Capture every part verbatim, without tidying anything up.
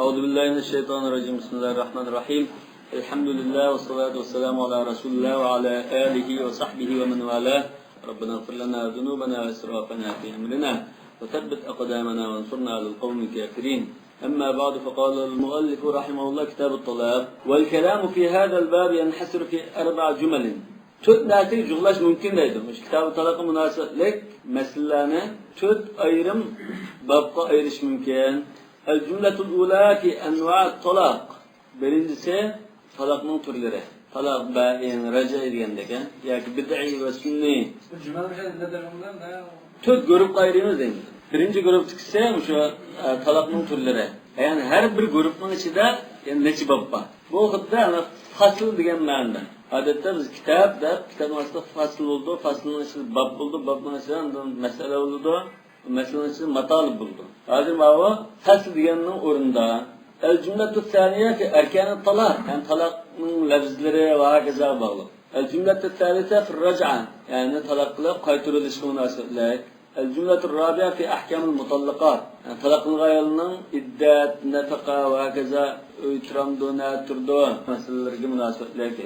أعوذ بالله من الشيطان الرجيم. بسم الله الرحمن الرحيم. الحمد لله والصلاة والسلام على رسول الله وعلى آله وصحبه ومن والاه. ربنا اغفر لنا ذنوبنا وإسرافنا في أمرنا وثبت أقدامنا وانصرنا على القوم الكافرين. أما بعد، فقال المؤلف رحمه الله: كتاب الطلاق. والكلام في هذا الباب ينحصر في أربع جمل. تۆت نەرسىگە جۇغلاش مۇمكىن دەيدۇ. مۇشۇ كىتابى تالاققا مۇناسىۋەتلىك مەسىلىلەرنى تۆت ئايرىم بابقا ئايرىش مۇمكىن. الجملة الأولى في أنواع الطلاق. بىرىنچىسى، تالاقنىڭ تۈرلىرى. تالاق بەئىن، رەجئىي دېگەندەك، ھە؟ ياكى بىدئىي ۋە سۈننىي. بۇ جۈملە بىلەن نەدەر بۇلار نە؟ تۆت گۇرۇپپىغا ئايرىيمىز دەيمىز. بىرىنچى گۇرۇپپىدىكىسى مۇشۇ، ئە، تالاقنىڭ تۈرلىرى. يەنى ھەر بىر گۇرۇپپىنىڭ ئىچىدە يەنە نەچچە باب بار. بۇ خۇددى ئەنە فەسل دېگەن مەنىدە. ئادەتتە بىز كىتاب دەپ، كىتابنىڭ ئاستىدا فەسل بولىدۇ، فەسلنىڭ ئىچىدە باب بولىدۇ، بابنىڭ ئىچىدە ئاندىن مەسىلە بولىدۇ. مەسىلىنىڭ ئىچىدە ماتالىپ بولىدۇ. ھازىر ماۋۇ پەسل دېگەننىڭ ئورنىدا. الجملة الثانية في أركان الطلاق، يەنى تالاقنىڭ لەپزىلىرى ۋە ھاكازاغا باغلىق. الجملة الثالثة في الرجعة، يەنى تالاق قىلىپ قايتۇرۇلۇشقا مۇناسىۋەتلىك. الجملة الرابعة في أحكام المطلقات، يەنى تالاق قىلغان ئايالنىڭ ئىددەت، نەپەقە ۋە ھاكازا، ئۆي تۇرامدۇ، نەدە تۇرىدۇ مەسىلىلىرىگە مۇناسىۋەتلىك.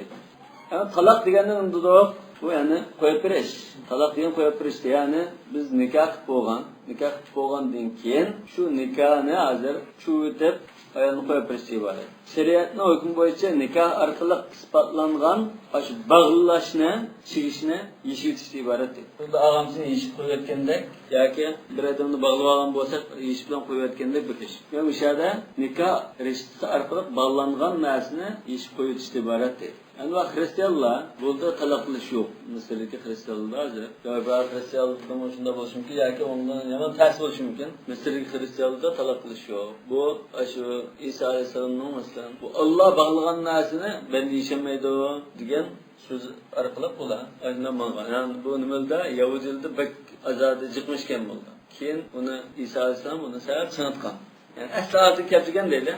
يەنى تالاق دېگەندىن دېدۇق، بۇ يەنى قويۇپ بېرىش. تالاق دېگەن قويۇپ بېرىش. يەنى بىز نىكاھ قىلىپ بولغان، نىكاھ قىلىپ بولغاندىن كېيىن شۇ نىكاھنى ھازىر چۈۋۈتۈپ، ئايالنى قويۇپ بېرىشتىن ئىبارەت. شەرىئەتنىڭ ھۆكمى بويىچە نىكاھ ئارقىلىق ئىسپاتلانغان ئاشۇ باغلاشنى، چىگىشنى يېشىۋېتىشتىن ئىبارەت دەيدۇ. خۇددى ئاغامچىنى يېشىپ قويۇۋەتكەندەك ياكى بىر ئادەمنى باغلىۋالغان بولساق، يېشىپ بىلەن قويۇۋەتكەندەك بىر ئىش. يەنى مۇشۇ يەردە نىكاھ رىشتىسى ئارقىلىق باغلانغان نەرسىنى يېشىپ قويۇۋېتىشتىن ئىبارەت دەيدۇ. ئەمما خرىستىيانلار بۇدا تالاق قىلىش يوق. مىسىردىكى خرىستىيانلاردا ھازىر. ياكى خرىستىيانلىقتىمۇ شۇنداق بولۇشى مۇمكىن، ياكى ئۇنىڭدىن يامان تەرسى بولۇشى مۇمكىن. مىسىردىكى خرىستىيانلاردا تالاق قىلىش يوق. بۇ، ئاشۇ ئىسا ئەلەيھىسسالامنىڭ، مەسىلەن، بۇ ئاللا باغلىغان نەرسىنى بەندە يېشەلمەيدۇ دېگەن سۆز ئارقىلىق بۇلار ئاشۇنداق ماڭغان. يەنى بۇ نېمىلەردە يەھۇدىيلاردا بەك ئازادە جىقمىش ئىكەن بۇلار. كېيىن ئۇنى ئىسا ئەلەيھىسسالام ئۇنى سەل چىڭىتقان. يەنى ئەسلى ھالىتىگە كەلتۈرگەن دەيلى.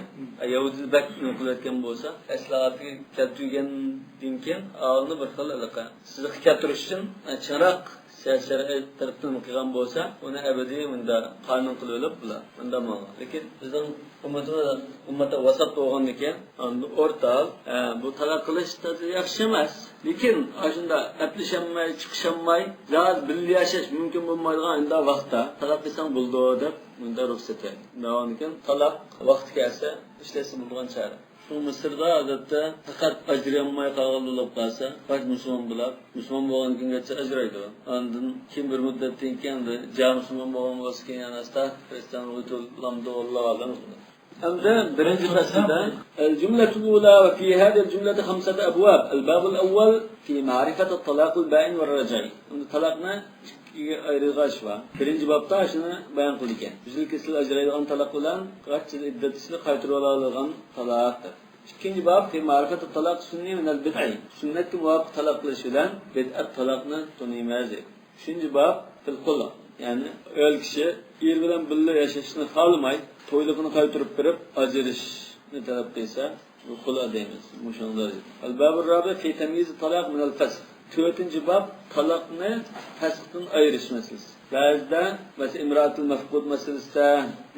يەھۇدىيلار بەك نېمە قىلىۋەتكەن بولسا، ئەسلى ھالىتىگە كەلتۈرگەندىن كېيىن ئالدىنى بىر خىل ھېلىقى سىزىققا كەلتۈرۈش ئۈچۈن، ئە، چىڭراق شەرئىي تەرەپتىن قىلغان بولسا، ئۇنى ئەبەدىي مۇنداق قانۇن قىلىۋېلىپ بۇلار مۇنداق ماڭغان. لېكىن بىزنىڭ ئۈممىتىمىز ئۈممەتتە ۋاسات بولغاندىكىن، ئاندىن ئورتال، ئە، بۇ تالاق قىلىش تازا ياخشى ئەمەس. لېكىن ئاشۇنداق ئەپلىشەلمەي، چىقىشالماي، زادى بىللە ياشاش مۇمكىن بولمايدىغان ئۇنداق ۋاقىتتا تالاق قىلساڭ بولىدۇ دەپ، مۇنداق رۇخسەت بەردى. دەۋامىدىكىن تالاق ۋاقتى كەلسە ئىشلەتسە بولىدىغان چارە. شۇ مىسىردا ئادەتتە پەقەت ئاجرىيالماي قالغان بولۇپ قالسا، پەقەت مۇسۇلمان بولۇپ، مۇسۇلمان بولغاندىن كېيىنگىچە ئاجرايدۇ. ئاندىن كېيىن بىر مۇددەتتىن كېيىن ئەمدى جا مۇسۇلمان بولغان بولسا كېيىن يەنە ئاستا خرىستىيانغا ئۆتۈۋالامدۇ، ئاللا ئالەم. ئەمدى بىرىنچى پەسىلدە، الجملة الأولى وفي هذه الجملة خمسة أبواب. الباب الأول في معرفة الطلاق البائن والرجعي. ئەمدى تالاقنى ئىككىگە ئايرىلغان ئىش بار. بىرىنچى بابتا شۇنى بايان قىلىدىكەن. يۈزلۈك كېسىل ئاجرايدىغان تالاق بىلەن قاچ يىل ئىددەت ئىچىدە قايتۇرۇۋالىدىغان تالاق. ئىككىنچى باب في معرفة الطلاق السني من البدعي. سۈننەتكە مۇۋاپىق تالاق قىلىش بىلەن بىدئەت تالاقنى تونۇيمىز. ئۈچىنچى باب في الخلع. يەنى ئايال كىشى ئېرى بىلەن بىللە ياشاشنى خالىماي، تويلۇقىنى قايتۇرۇپ بېرىپ ئاجرىشىشنى تەلەپ قىلسا، بۇ خۇلئ دەيمىز. مۇشۇنىڭ دەرىجىسى. الباب الرابع في تمييز الطلاق من الفسخ. تۆتىنچى باب تالاقنى پەسختىن ئايرىش مەسىلىسى. بەزىدە، مەسىلەن، ئىمرائەتۇل مەفقۇد مەسىلىسىدە،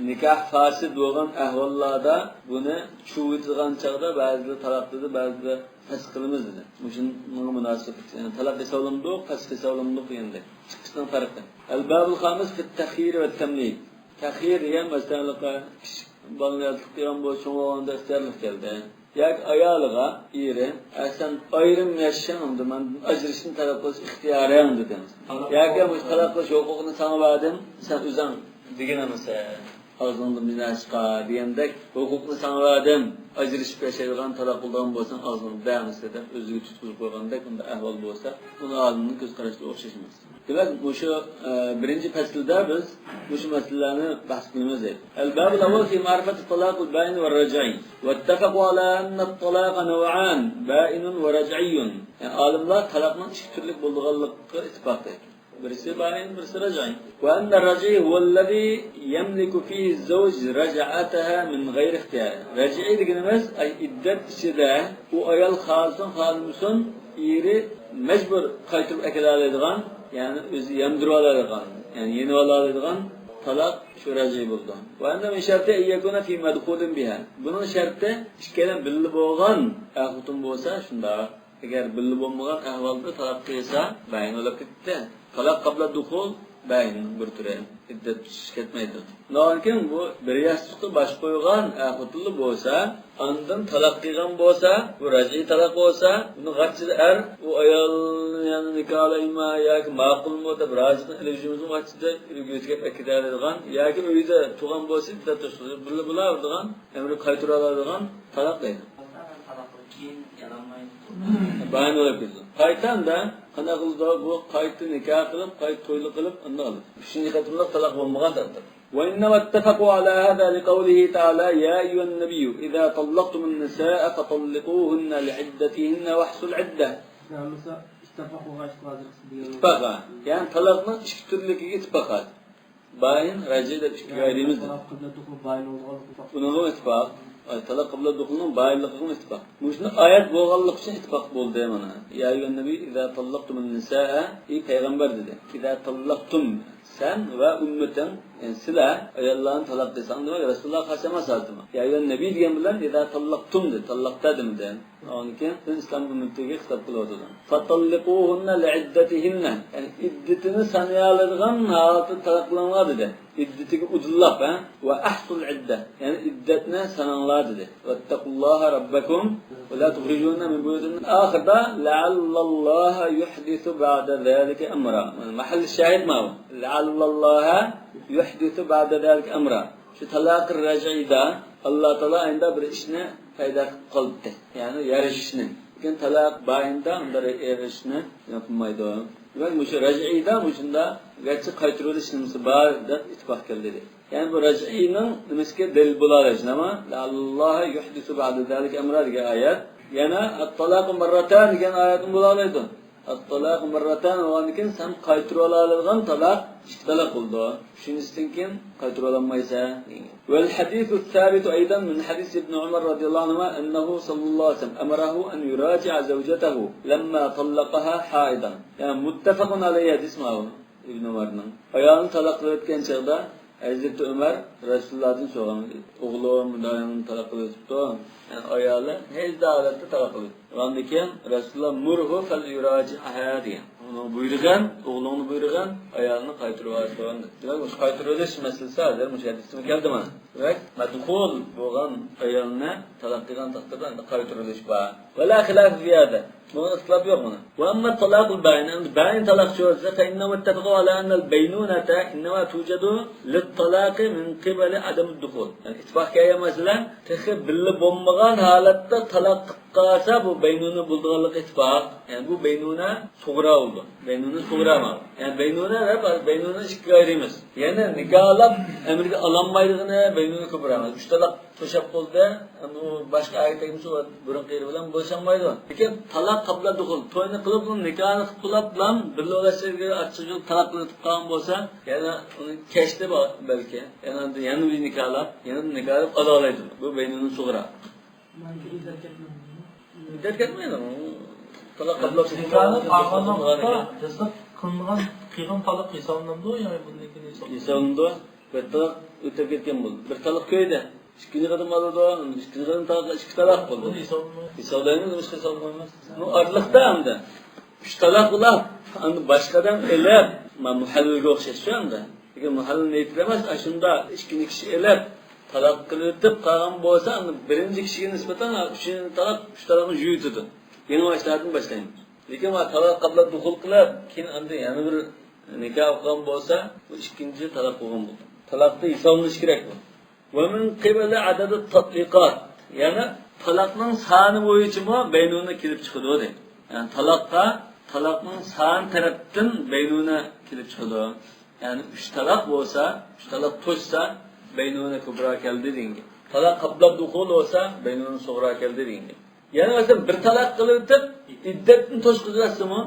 نىكاھ فاسىد بولغان ئەھۋاللاردا بۇنى چۇۋۇتىدىغان چاغدا بەزىدە تالاق دېدى، بەزىدە پەسخ قىلىمىز دېدى. مۇشۇنىڭغا مۇناسىۋەتلىك، يەنى تالاق ھېسابلىنىدۇ، پەسخ ھېسابلىنىدۇ دېگەندەك. ئىككىسىنىڭ پەرقى. الباب الخامس في التخيير والتمليك. تەخيىر دېگەن، مەسىلەن، كىچىك بالىنى ياتلىق قىلغان بولسا، چوڭ بولغاندا ئىختىيارلىق كەلدى. ياكى ئايالىغا ئېرى، ئە، سەن ئايرىم ياشىساڭ، ئەمدى مەندىن ئاجرىشىشنى تەلەپ قىلىش ئىختىيارىڭ، دېدى. ياكى مۇشۇ تالاق قىلىش ھوقۇقىنى ساڭا بەردىم، سەن ئۆزۈڭ دېگىنىمسەن، ئاغزىڭدىن بىر نەرسە چىقار دېگەندەك، ھوقۇقنى ساڭا بەردىم، ئاجرىشىپ ياشايدىغان، تالاق قىلىدىغان بولساڭ، ئاغزىڭدىن بىر نەرسە دەپ ئۆزىگە تۇتقۇزۇپ قويغاندەك ئۇنداق ئەھۋال بولسا، ئۇنى ئالىمنىڭ كۆز قاراشلىرى ئوخشاش ئەمەس. دېمەك، مۇشۇ، ئە، بىرىنچى پەسىلدە بىز مۇشۇ مەسىلىلەرنى بەھس قىلىمىز دەيدۇ. الباب الأول في معرفة الطلاق البائن والرجعي. واتفقوا على أن الطلاق نوعان، بائن ورجعي. يەنى ئالىملار تالاقنىڭ ئىككى تۈرلۈك بولىدىغانلىقىغا ئىتتىپاق قىلدى. بىرسى بائىن، بىرسى رەجئىي. وأن الرجعي هو الذي يملك فيه الزوج رجعتها من غير اختيار. رەجئىي دېگىنىمىز، ئاي، ئىددەت ئىچىدە ئۇ ئايال خالىسۇن، خالىمىسۇن، ئېرى مەجبۇر قايتۇرۇپ ئەكېلەلەيدىغان، يەنى ئۆزى ياندۇرۇۋالالايدىغان، يەنى يېنىۋالالايدىغان تالاق شۇ رەجئىي بولىدۇ. وأن من شرطه أن يكون في مدخول بها. بۇنىڭ شەرتى ئىككىيلەن بىللە بولغان ئەر خوتۇن بولسا شۇنداق. ئەگەر بىللە بولمىغان ئەھۋالدا تالاق قىلسا، باين بولۇپ كېتىپتۇ. تالاق قابلا دۇخۇل بايىننىڭ بىر تۈرى. ئىددەت تۇتۇش كەتمەيدۇ. ئۇنىڭدىن كېيىن بۇ بىر ياستۇقتا باش قويغان ئەر خوتۇنلا بولسا، ئاندىن تالاق قىلغان بولسا، بۇ رەجئىي تالاق بولسا، بۇنى غاچچىدا ئەر، ئۇ ئايالنى يەنە نىكاھلايمەن ياكى ماقۇلمۇ دەپ رازىلىقىنى ئېلىۋېلىشىمىزمۇ غاچچىدا ئۆيگە يۆتكەپ ئەكېتەلەيدىغان ياكى ئۆيدە تۇرغان بولسا، ئىددەت تۇتۇش بىللە بولىدىغان، ئەمدى قايتۇرۇۋالىدىغان تالاق دەيدۇ. بايىن بولۇپ كېتىدۇ. قايتا ئەمدى قانداق قىلىدۇ؟ بۇ قايتا نىكاھ قىلىپ، قايتا تويلۇق قىلىپ، ئاندىن ئۈچىنچى قېتىملىق تالاق بولمىغان تەقدىر. وإنما اتفقوا على هذا لقوله تعالى: يا أيها النبي إذا طلقتم النساء فطلقوهن لعدتهن وأحصوا العدة. ھەممىسى ئىتتىپاق بولغاچقا ھازىر قىلسا بۇ يەردە. ئىتتىپاق، ھە. يەنى تالاقنىڭ ئىككى تۈرلۈكىگە ئىتتىپاق، ھە. بايىن، رەجئىي دەپ ئىككىگە ئايرىيمىز. تالاق قابلا دۇخۇل بايىن بولىدىغانلىقى ئىتتىپاق. بۇنىڭغىمۇ ئىتتىپاق. ئاي، تالاق قابلا دۇخۇلنىڭ بايىنلىقىغىمۇ ئىتتىپاق. مۇشۇنداق ئايەت بولغانلىقى ئۈچۈن ئىتتىپاق بولدى مانا. يا أيها النبي إذا طلقتم النساء، ئى پەيغەمبەر دېدى. إذا طلقتم، سەن ۋە ئۈممىتىڭ، يەنى سىلەر ئاياللارنى تالاق قىلساڭ، دېمەك، رەسۇلۇللاھ خاس ئەمەس ھازىر. يا أيها النبي دېگەن بىلەن إذا طلقتم دېدى، تالاقتا دېمىدى. ئاندىن كېيىن پۈتۈن ئىسلام ئۈممىتىگە خىتاب قىلىۋاتىدۇ. فطلقوهن لعدتهن، يەنى ئىددىتىنى سانىيالايدىغان ھالەتتە تالاق قىلىڭلار دېدى. ئىددىتىگە ئۇدۇللاپ، ھە؟ وأحصوا العدة، يەنى ئىددەتنى ساناڭلار دېدى. واتقوا الله ربكم ولا تخرجوهن من بيوتهن. ئاخىرىدا لعل الله يحدث بعد ذلك أمرا. مەھەللى شاھىد ماۋۇ. لعل الله يحدث بعد ذلك أمرا. شۇ تالاق رەجئىيدا ئاللا تائالا ئەمدى بىر ئىشنى پەيدا قىلىپ قالدى. يەنى يارىشىشنى. لېكىن تالاق بايىندا ئۇنداق يارىشىشنى قىلمايدۇ. دېمەك، مۇشۇ رەجئىيدا مۇشۇندا گەرچە قايتۇرۇۋېلىش نېمىسى بار دەپ ئىتتىپاق كەلدى. يەنى بۇ رەجئىينىڭ نېمىسىگە دەلىل بولالايدۇ؟ نېمە؟ لعل الله يحدث بعد ذلك أمرا دېگەن ئايەت. يەنە الطلاق مرتان دېگەن ئايەتمۇ بولالايدۇ. الطلاق مرتان بولغاندىن كېيىن سەن قايتۇرۇۋالالايدىغان تالاق ئىككى تالاق بولىدۇ. ئۈچىنچىسىدىن كېيىن قايتۇرۇۋالالمايسەن. والحديث الثابت أيضا من حديث ابن عمر رضي الله عنهما أنه صلى الله عليه وسلم أمره أن يراجع زوجته لما طلقها حائضا. يەنى مۇتتەپەقۇن ئەلەيھى ھەدىس ماۋۇ ئىبن ئۆمەرنىڭ. ئايالىنى تالاق قىلىۋەتكەن چاغدا ھەزرىتى ئۆمەر رەسۇلۇللاھتىن سورىغان، ئوغلۇم مۇنداق تالاق قىلىۋېتىپتۇ. يەنى ئايالى ھەيزدە ھالەتتە تالاق قىلىۋېتىپتۇ. ئاندىن كېيىن رەسۇلۇللاھ مۇرھۇ فەليۇراجىئها دېگەن. ئۇنى بۇيرۇغىن، ئوغلۇڭنى بۇيرۇغىن، ئايالىنى قايتۇرۇۋالسۇن. دېمەك، مۇشۇ قايتۇرۇۋېلىش مەسىلىسى ھازىر مۇشۇ ھەدىستىمۇ كەلدى مانا. دېمەك، مەدخۇل بولغان ئايالنى تالاق قىلغان تەقدىردە ئەمدى قايتۇرۇۋېلىش بار. ولا خلاف في هذا. بۇنىڭ ئىختىلاپى يوق مانا. وأما الطلاق البائن، ئەمدى بايىن تالاق شۇ بولسا، فإنهم اتفقوا على أن البينونة إنما توجد للطلاق من قبل عدم الدخول. يەنى ئىتتىپاق كەلگەن مەسىلە، تېخى بىللە بولمىغان ھالەتتە تالاق قىلىپ قالسا، بۇ بەينۇنە بولىدىغانلىقى ئىتتىپاق. يەنى بۇ بەينۇنە سۇغرا بولىدۇ. بەينۇنە سۇغرا مانا. يەنى بەينۇنە ۋە بەينۇنە ئىككىگە ئايرىيمىز. يەنى نىكاھلاپ ئەمەلگە ئالالمايدىغىنى بەينۇنە كۇبرا. ئۈچ تالاق توشاپ بولدى. ئەمدى ئۇ باشقا ئەرگە تەگمىسە، ئۇ بۇرۇنقى ئېرى بىلەن بولۇشالمايدۇ. لېكىن تالاق قابلا دۇخۇل، توينى قىلىپ، نىكاھنى قىلىپ بولۇپلا، بىللە بولۇشقا ئاچچىق تالاق قىلىپ قالغان بولسا، يەنە ئۇنى كەچتە بەلكى، يەنە، يەنە بىر نىكاھلاپ، يەنە نىكاھلاپ ئالالايدۇ. بۇ بەينۇنە سۇغرا. ئىددەت كەتمەيدۇ. تالاق قابلا دۇخۇل. نىكاھنى قىلغان ۋاقىتتا دەسلەپ قىلىنغان، قىلغان تالاق ھېسابلىنامدۇ؟ يا بۇندىن كېيىن ھېسابلىنامدۇ؟ ھېسابلىنىدۇ. بىر تالاق ئۆتۈپ كەتكەن بولدى. بىر تالاق كۆيدى. ئىككىنچى قېتىم ئالىدۇ، ئىككىنچى قېتىم تالاق، ئىككى تالاق بولدى. بۇنى ھېسابلىمايمىز. ھېسابلايمىز، ھېسابلىمايمىز. بۇ ئارىلىقتا ئەمدى ئۈچ تالاق بولۇپ، ئەمدى باشقا ئادەم ئېلىپ، مانا مۇھەللىلگە ئوخشاش شۇ ئەمدى. لېكىن مۇھەللىل نىيىتىدە ئەمەس، ئاشۇنداق ئىككىنچى كىشى ئېلىپ، تالاق قىلىۋېتىپ قالغان بولسا، ئەمدى بىرىنچى كىشىگە نىسبەتەن ئۈچىنچى تالاق، ئۈچ تالاقنى يۇيۇۋېتىدۇ. يېڭى باشلاردىن باشلايمىز. لېكىن مانا تالاق قابلا دۇخۇل قىلىپ، كېيىن ئاندىن يەنە بىر نىكاھ ئوقۇغان بولسا، بۇ ئىككىنچى تالاق بولغان بولىدۇ. تالاقتا ھېسابلىنىشى كېرەك بۇ. ومن قبل عدد التطليقات، يەنى تالاقنىڭ سانى بويىچىمۇ بەينۇنە كېلىپ چىقىدۇ دەيدۇ. يەنى تالاققا، تالاقنىڭ سانى تەرەپتىن بەينۇنە كېلىپ چىقىدۇ. يەنى ئۈچ تالاق بولسا، ئۈچ تالاق توشسا، بەينۇنە كۇبرا كەلدى دېگەن گەپ. تالاق قابلا دۇخۇل بولسا، بەينۇنە سۇغرا كەلدى دېگەن گەپ. يەنى مەسىلەن، بىر تالاق قىلىۋېتىپ، ئىددەتنى توشقۇزۇۋەتسىمۇ،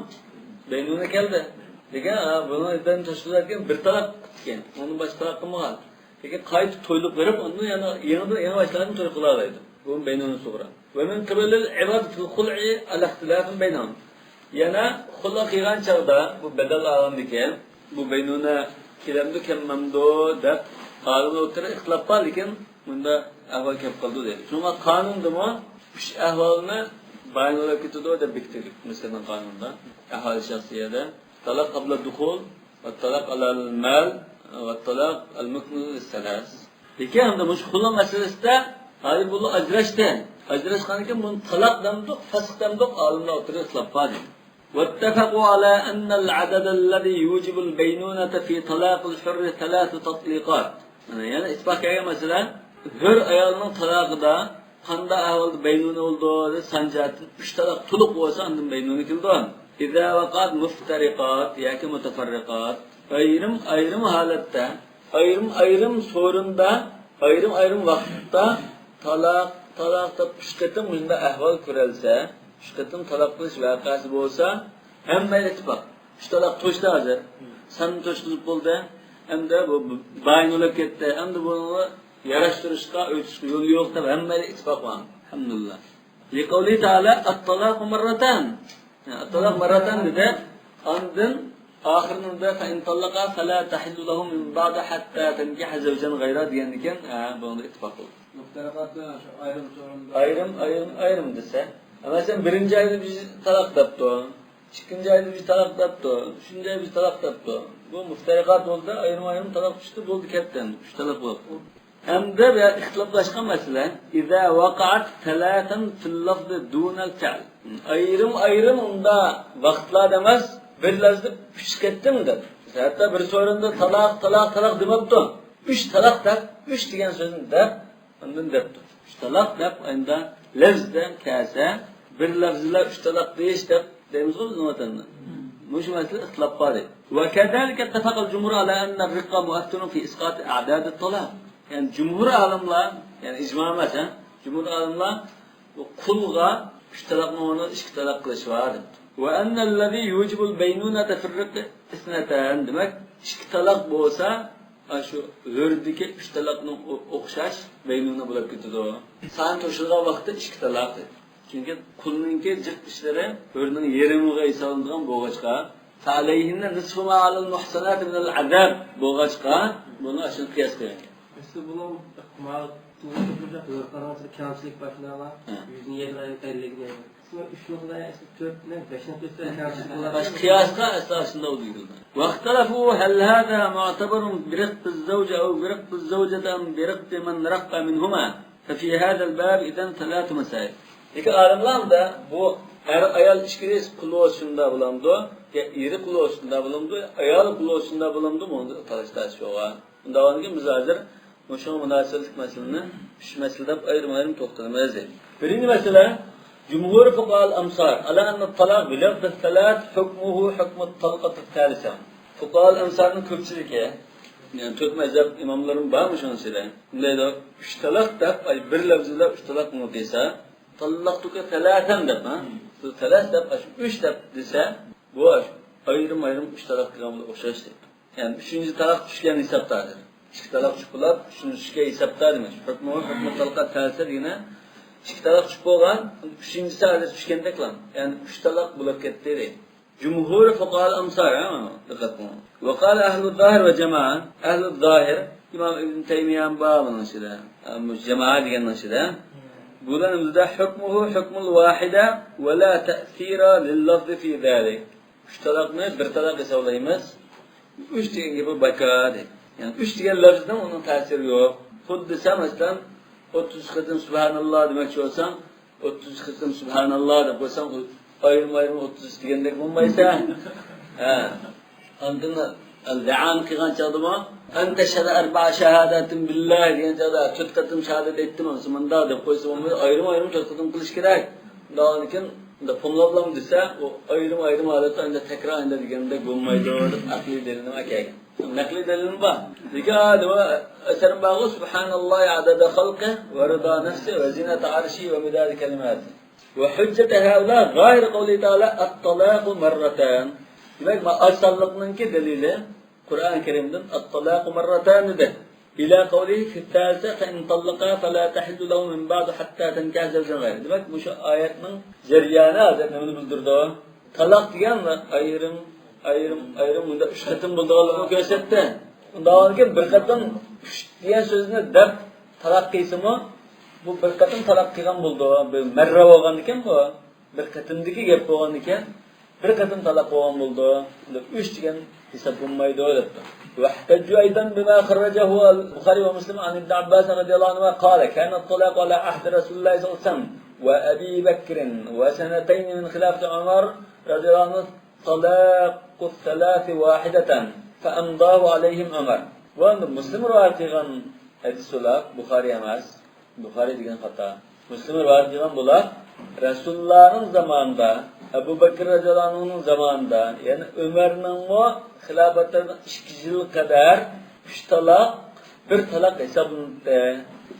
بەينۇنە كەلدى. لېكىن، ھە، بۇنىڭ ئىددەتنى توشقۇزۇۋەتكەن بىر تالاق قىپتىكەن. ئۇنى باشقا تالاق قىلمىغان. لېكىن قايتا تويلۇق بېرىپ، ئۇنى يەنە يېڭىدىن، يېڭى باشلاردىن توي قىلالايدۇ. بۇ بەينۇنە سۇغرا. ومن قبل العوض في الخلع على اختلاف بينهم. يەنە خۇلئ قىلغان چاغدا، بۇ بەدەل ئالغاندىكىن، بۇ بەينۇنە كېلەمدۇ، كەلمەمدۇ دەپ ئالىملار ئوتتۇرىدا ئىختىلاپ بار، لېكىن مۇنداق ئەھۋال كەپ قالىدۇ دەيدۇ. شۇڭا قانۇندىمۇ ئۈچ ئەھۋالنى بايان بولۇپ كېتىدۇ دەپ بېكىتىلگەن مىسىرنىڭ قانۇنىدا، ئەھۋال شەخسىيەدە. تالاق قابلە دۇخۇل، ۋە تالاق ئەلەل مەل، ۋە تالاق ئەل مۇكمىل لىسسەلاس. لېكىن ئەمدى مۇشۇ خۇلۇ مەسىلىسىدە، ھازىر بۇلار ئاجراشتى. ئاجراشقاندىن كېيىن بۇنى تالاق دەمدۇق، فەسخ دەمدۇق، ئالىملار ئوتتۇرىدا ئىختىلاپ بار دەيدۇ. واتفقوا على أن العدد الذي يوجب البينونة في طلاق الحر ثلاث تطليقات. مانا يەنە ئىتتىپاق كەلگەن مەسىلە، ھۆر ئايالنىڭ تالاقىدا قانداق ئەھۋالدا بەينۇنە بولىدۇ دەپ، سان جەھەتتىن ئۈچ تالاق تولۇق بولسا، ئاندىن بەينۇنە كېلىدۇ. إذا وقعت مفترقات ياكى متفرقات، ئايرىم ئايرىم ھالەتتە، ئايرىم ئايرىم سورۇندا، ئايرىم ئايرىم ۋاقىتتا تالاق، تالاق دەپ ئۈچ قېتىم مۇشۇنداق ئەھۋال كۆرۈلسە، ئۈچ قېتىم تالاق قىلىش ۋەقەسى بولسا، ھەممە ئىتتىپاق. ئۈچ تالاق توشتى ھازىر. ساننى توشقۇزۇپ بولدى. ئەمدى بۇ بايىن بولۇپ كەتتى. ئەمدى بۇنى ياراشتۇرۇشقا، ئۆتۈشكە يول يوق دەپ ھەممە ئىتتىپاق بار. ئەلھەمدۇلىللا. لقوله تعالى: الطلاق مرتان. ئەتتالاق مەررەتان دېدى. ئاندىن ئاخىرىنى دە فەئىن تاللەقا فەلا تەھىللۇ لەھۇ مىن بەئدۇ ھەتتا تەنكىھە زەۋجەن غەيرە دېگەندىكىن، ھە، بۇنىڭدا ئىتتىپاق قىلدى. مۇفتەرىقاتتا شۇ ئايرىم سورۇندا. ئايرىم، ئايرىم، ئايرىم دېسە. مەسىلەن، بىرىنچى ئايدا بىر تالاق دەپتۇ. ئىككىنچى ئايدا بىر تالاق دەپتۇ. ئۈچىنچى ئايدا بىر تالاق دەپتۇ. بۇ مۇفتەرىقات بولدى، ئايرىم-ئايرىم تالاق چۈشتى، بولدى، كەتتى ئەمدى. ئۈچ تالاق بولۇپتۇ. ئەمدى بۇ يەردە ئىختىلاپلاشقان مەسىلە، إذا وقعت ثلاثا في اللفظ دون الفعل. ئايرىم-ئايرىم ئۇندا ۋاقىتلاردا ئەمەس، بىر لەۋزدە ئۈچ قېتىم دەپ. ھەتتا بىر سورۇندا تالاق، تالاق، تالاق دېمەپتۇ. ئۈچ تالاق دەپ، ئۈچ دېگەن سۆزنى دەپ، ئاندىن دەپتۇ. ئۈچ تالاق دەپ ئاينىدا لەۋزدە كەلسە، بىر لەۋزلا ئۈچ تالاق دېيىش دەپ دەيمىزغۇ بىزنىڭ ۋەتەندە. مۇشۇ مەسىلىدە ئىختىلاپ بار ئىدى. وكذلك اتفق الجمهور على أن الرق مؤثر في إسقاط أعداد الطلاق. يەنى جۇمھۇر ئالىملار، يەنى ئىجما ئەمەس، ھە؟ جۇمھۇر ئالىملار بۇ قۇلغا ئۈچ تالاقنىڭ ئورنىدا ئىككى تالاق قىلىش بار دەپتۇ. وأن الذي يوجب البينونة في الرق اثنتان. دېمەك، ئىككى تالاق بولسا، ئاشۇ ھۆردىكى ئۈچ تالاقنىڭ ئو-، ئوخشاش بەينۇنە بولۇپ كېتىدۇ. سان توشۇلغان ۋاقىتتا ئىككى تالاق دېدى. چۈنكى قۇلنىڭكى جىق ئىشلىرى ھۆرنىڭ يېرىمىغا ھېسابلىنىدىغان بولغاچقا، فعليهن نصف ما على المحصنات من العذاب بولغاچقا، بۇنى ئاشۇنى قىياس قىلغان. ئەسلى بۇنىڭ ما-، قارىغانسېرى كەمچىلىك باشلىنىۋالغان، ھە. يۈزنى يەرگە ئەللىگىنى. ئۈچ نۇقتىدا ئەسلى تۆت بىلەن بەش نۇقتىدا كەمچىلىك بولار. باش قىياسقا ئەسلا شۇنداق دېيىلدى. واختلفوا هل هذا معتبر برق الزوج أو برق الزوجة أم برق من رق منهما؟ ففي هذا الباب إذن ثلاث مسائل. لېكىن ئالىملار بۇ ئەر ئايال ئىككىلىسى قۇل بولسا شۇنداق بولامدۇ؟ يا ئېرى قۇل بولسا شۇنداق بولامدۇ؟ ئايالى قۇل بولسا شۇنداق بولامدۇ؟ بۇنىڭدا تالاش تارتىش بولغان. ئۇنداق بولغاندىكىن بىز ھازىر مۇشۇنىڭغا مۇناسىۋەتلىك مەسىلىنى ئۈچ مەسىلە دەپ ئايرىم-ئايرىم توختىلىمىز. بىرىنچى مەسىلە، جمهور فقهاء الأمصار على أن الطلاق بلفظ الثلاث حكمه حكم الطلقة الثالثة. فقهاء الأمصارنىڭ كۆپچىلىكى، يەنى تۆت مەزھەپ ئىماملىرىمۇ بار مۇشۇنىڭ ئىچىدە. بۇنداق ئۈچ تالاق دەپ، ئاي، بىر لەۋزىدە ئۈچ تالاق بولۇپ دېسە، طلقتك ثلاثا دەپ، ھە؟ بۇ ثلاث دەپ، ئاشۇ ئۈچ دەپ دېسە، بۇ ئاشۇ ئايرىم-ئايرىم ئۈچ تالاق قىلغان بولۇپ ئوخشاش دەيدۇ. يەنى ئۈچىنچى تالاق چۈشكەن ھېسابتا ھازىر. ئىككى تالاق چۈشۈپ بولۇپ، ئۈچىنچى چۈشكەن ھېسابتا دېمەكچى. ھۆكمى، ھۆكمى تالقا تەلسە دېگىنى ئىككى تالاق چۈشۈپ بولغان، ئۈچىنچىسى ھازىر چۈشكەندەكلا. يەنى ئۈچ تالاق بولۇپ كەتتى دەيدۇ. جمهور فقهاء الأمصار، ھە، دىققەت قىلىڭ. وقال أهل الظاهر وجماعة، ئەھلى زاھىر، ئىمام ئىبن تەيمىيە بار بۇنىڭ ئىچىدە. ئە، مۇ-، جامائە دېگەننىڭ ئىچىدە. بۇلارنىڭ ئۆزىدە حكمه حكم الواحدة ولا تأثير لللفظ في ذلك. ئۈچ تالاقنى بىر تالاق ھېسابلايمىز. ئۈچ دېگەن گېپى بىكار دەيدۇ. يەنى ئۈچ دېگەن لەپزىنىڭ ئۇنىڭ تەسىرى يوق. خۇددى سەن، مەسىلەن، ئوتتۇز قېتىم سۇبھاناللا دېمەكچى بولساڭ، ئوتتۇز قېتىم سۇبھاناللا دەپ قويساڭ، ئۇ ئايرىم-ئايرىم ئوتتۇز دېگەندەك بولمايسەن. ھە. ئاندىن لەئان قىلغان چاغدىمۇ، أن تشهد أربع شهادات بالله دېگەن چاغدا، تۆت قېتىم شاھادەت ئېيتتىم، ئانىسى مۇنداق دەپ قويسا بولمايدۇ، ئايرىم-ئايرىم تۆت قېتىم قىلىش كېرەك. ئۇنداقتىن كېيىن، ئۇنداق پۇملاپلا دېسە، ئۇ ئايرىم-ئايرىم ھالەتتە ئانداق تەكرار ئانداق دېگەندەك بولمايدۇ دەپ ئەقلىي دەلىلنى ئەكەلگەن. نەقلىي دەلىلىم بار. لېكىن، ھە، دەۋا ئەسەرىم بارغۇ، سبحان الله عدد خلقه ورضا نفسه وزنة عرشه ومداد كلماته. وحجة هؤلاء ظاهر قوله تعالى الطلاق مرتان. دېمەك، ما ئاز سانلىقنىڭكى دەلىلى قۇرئان كەرىمدىن الطلاق مرتان دېدى. إلى قوله في الثالثة فإن طلقها فلا تحل له من بعد حتى تنكح زوجا غيره. دېمەك، مۇشۇ ئايەتنىڭ جەريانى ھازىر نېمىنى بىلدۈرىدۇ؟ تالاق دېگەن ئايرىم، ئايرىم، ئايرىم مۇنداق ئۈچ قېتىم بولىدىغانلىقىنى كۆرسەتتى. ئۇنداق بولغاندىكىن بىر قېتىم ئۈچ دېگەن سۆزنى دەپ تالاق قىلسىمۇ، بۇ بىر قېتىم تالاق قىلغان بولىدۇ. بىر مەررە بولغاندىكىن بۇ. بىر قېتىمدىكى گەپ بولغاندىكىن، بىر قېتىم تالاق بولغان بولىدۇ. ئۈچ دېگەن ھېساب بولمايدۇ، دەپتۇ. واحتجوا أيضا بما خرجه البخاري ومسلم عن ابن عباس رضي الله عنهما قال: كان الطلاق على عهد رسول الله صلى الله عليه وسلم وأبي بكر وسنتين من خلافة عمر رضي الله عنه طلاق الثلاث واحدة فأمضاه عليهم عمر. بۇ ئەمدى مۇسلىم رىۋايەت قىلغان ھەدىس بۇلار، بۇخارىي ئەمەس. بۇخارىي دېگەن خاتا. مۇسلىم رىۋايەت قىلغان بۇلار رەسۇلۇللانىڭ زامانىدا، ئەبۇ بەكرى رەزىياللاھۇ ئەنھۇنىڭ زامانىدا، يەنى ئۆمەرنىڭمۇ خىلاپەتلىرىدىن ئىككى يىل قەدەر ئۈچ تالاق، بىر تالاق ھېسابلىنىپتۇ.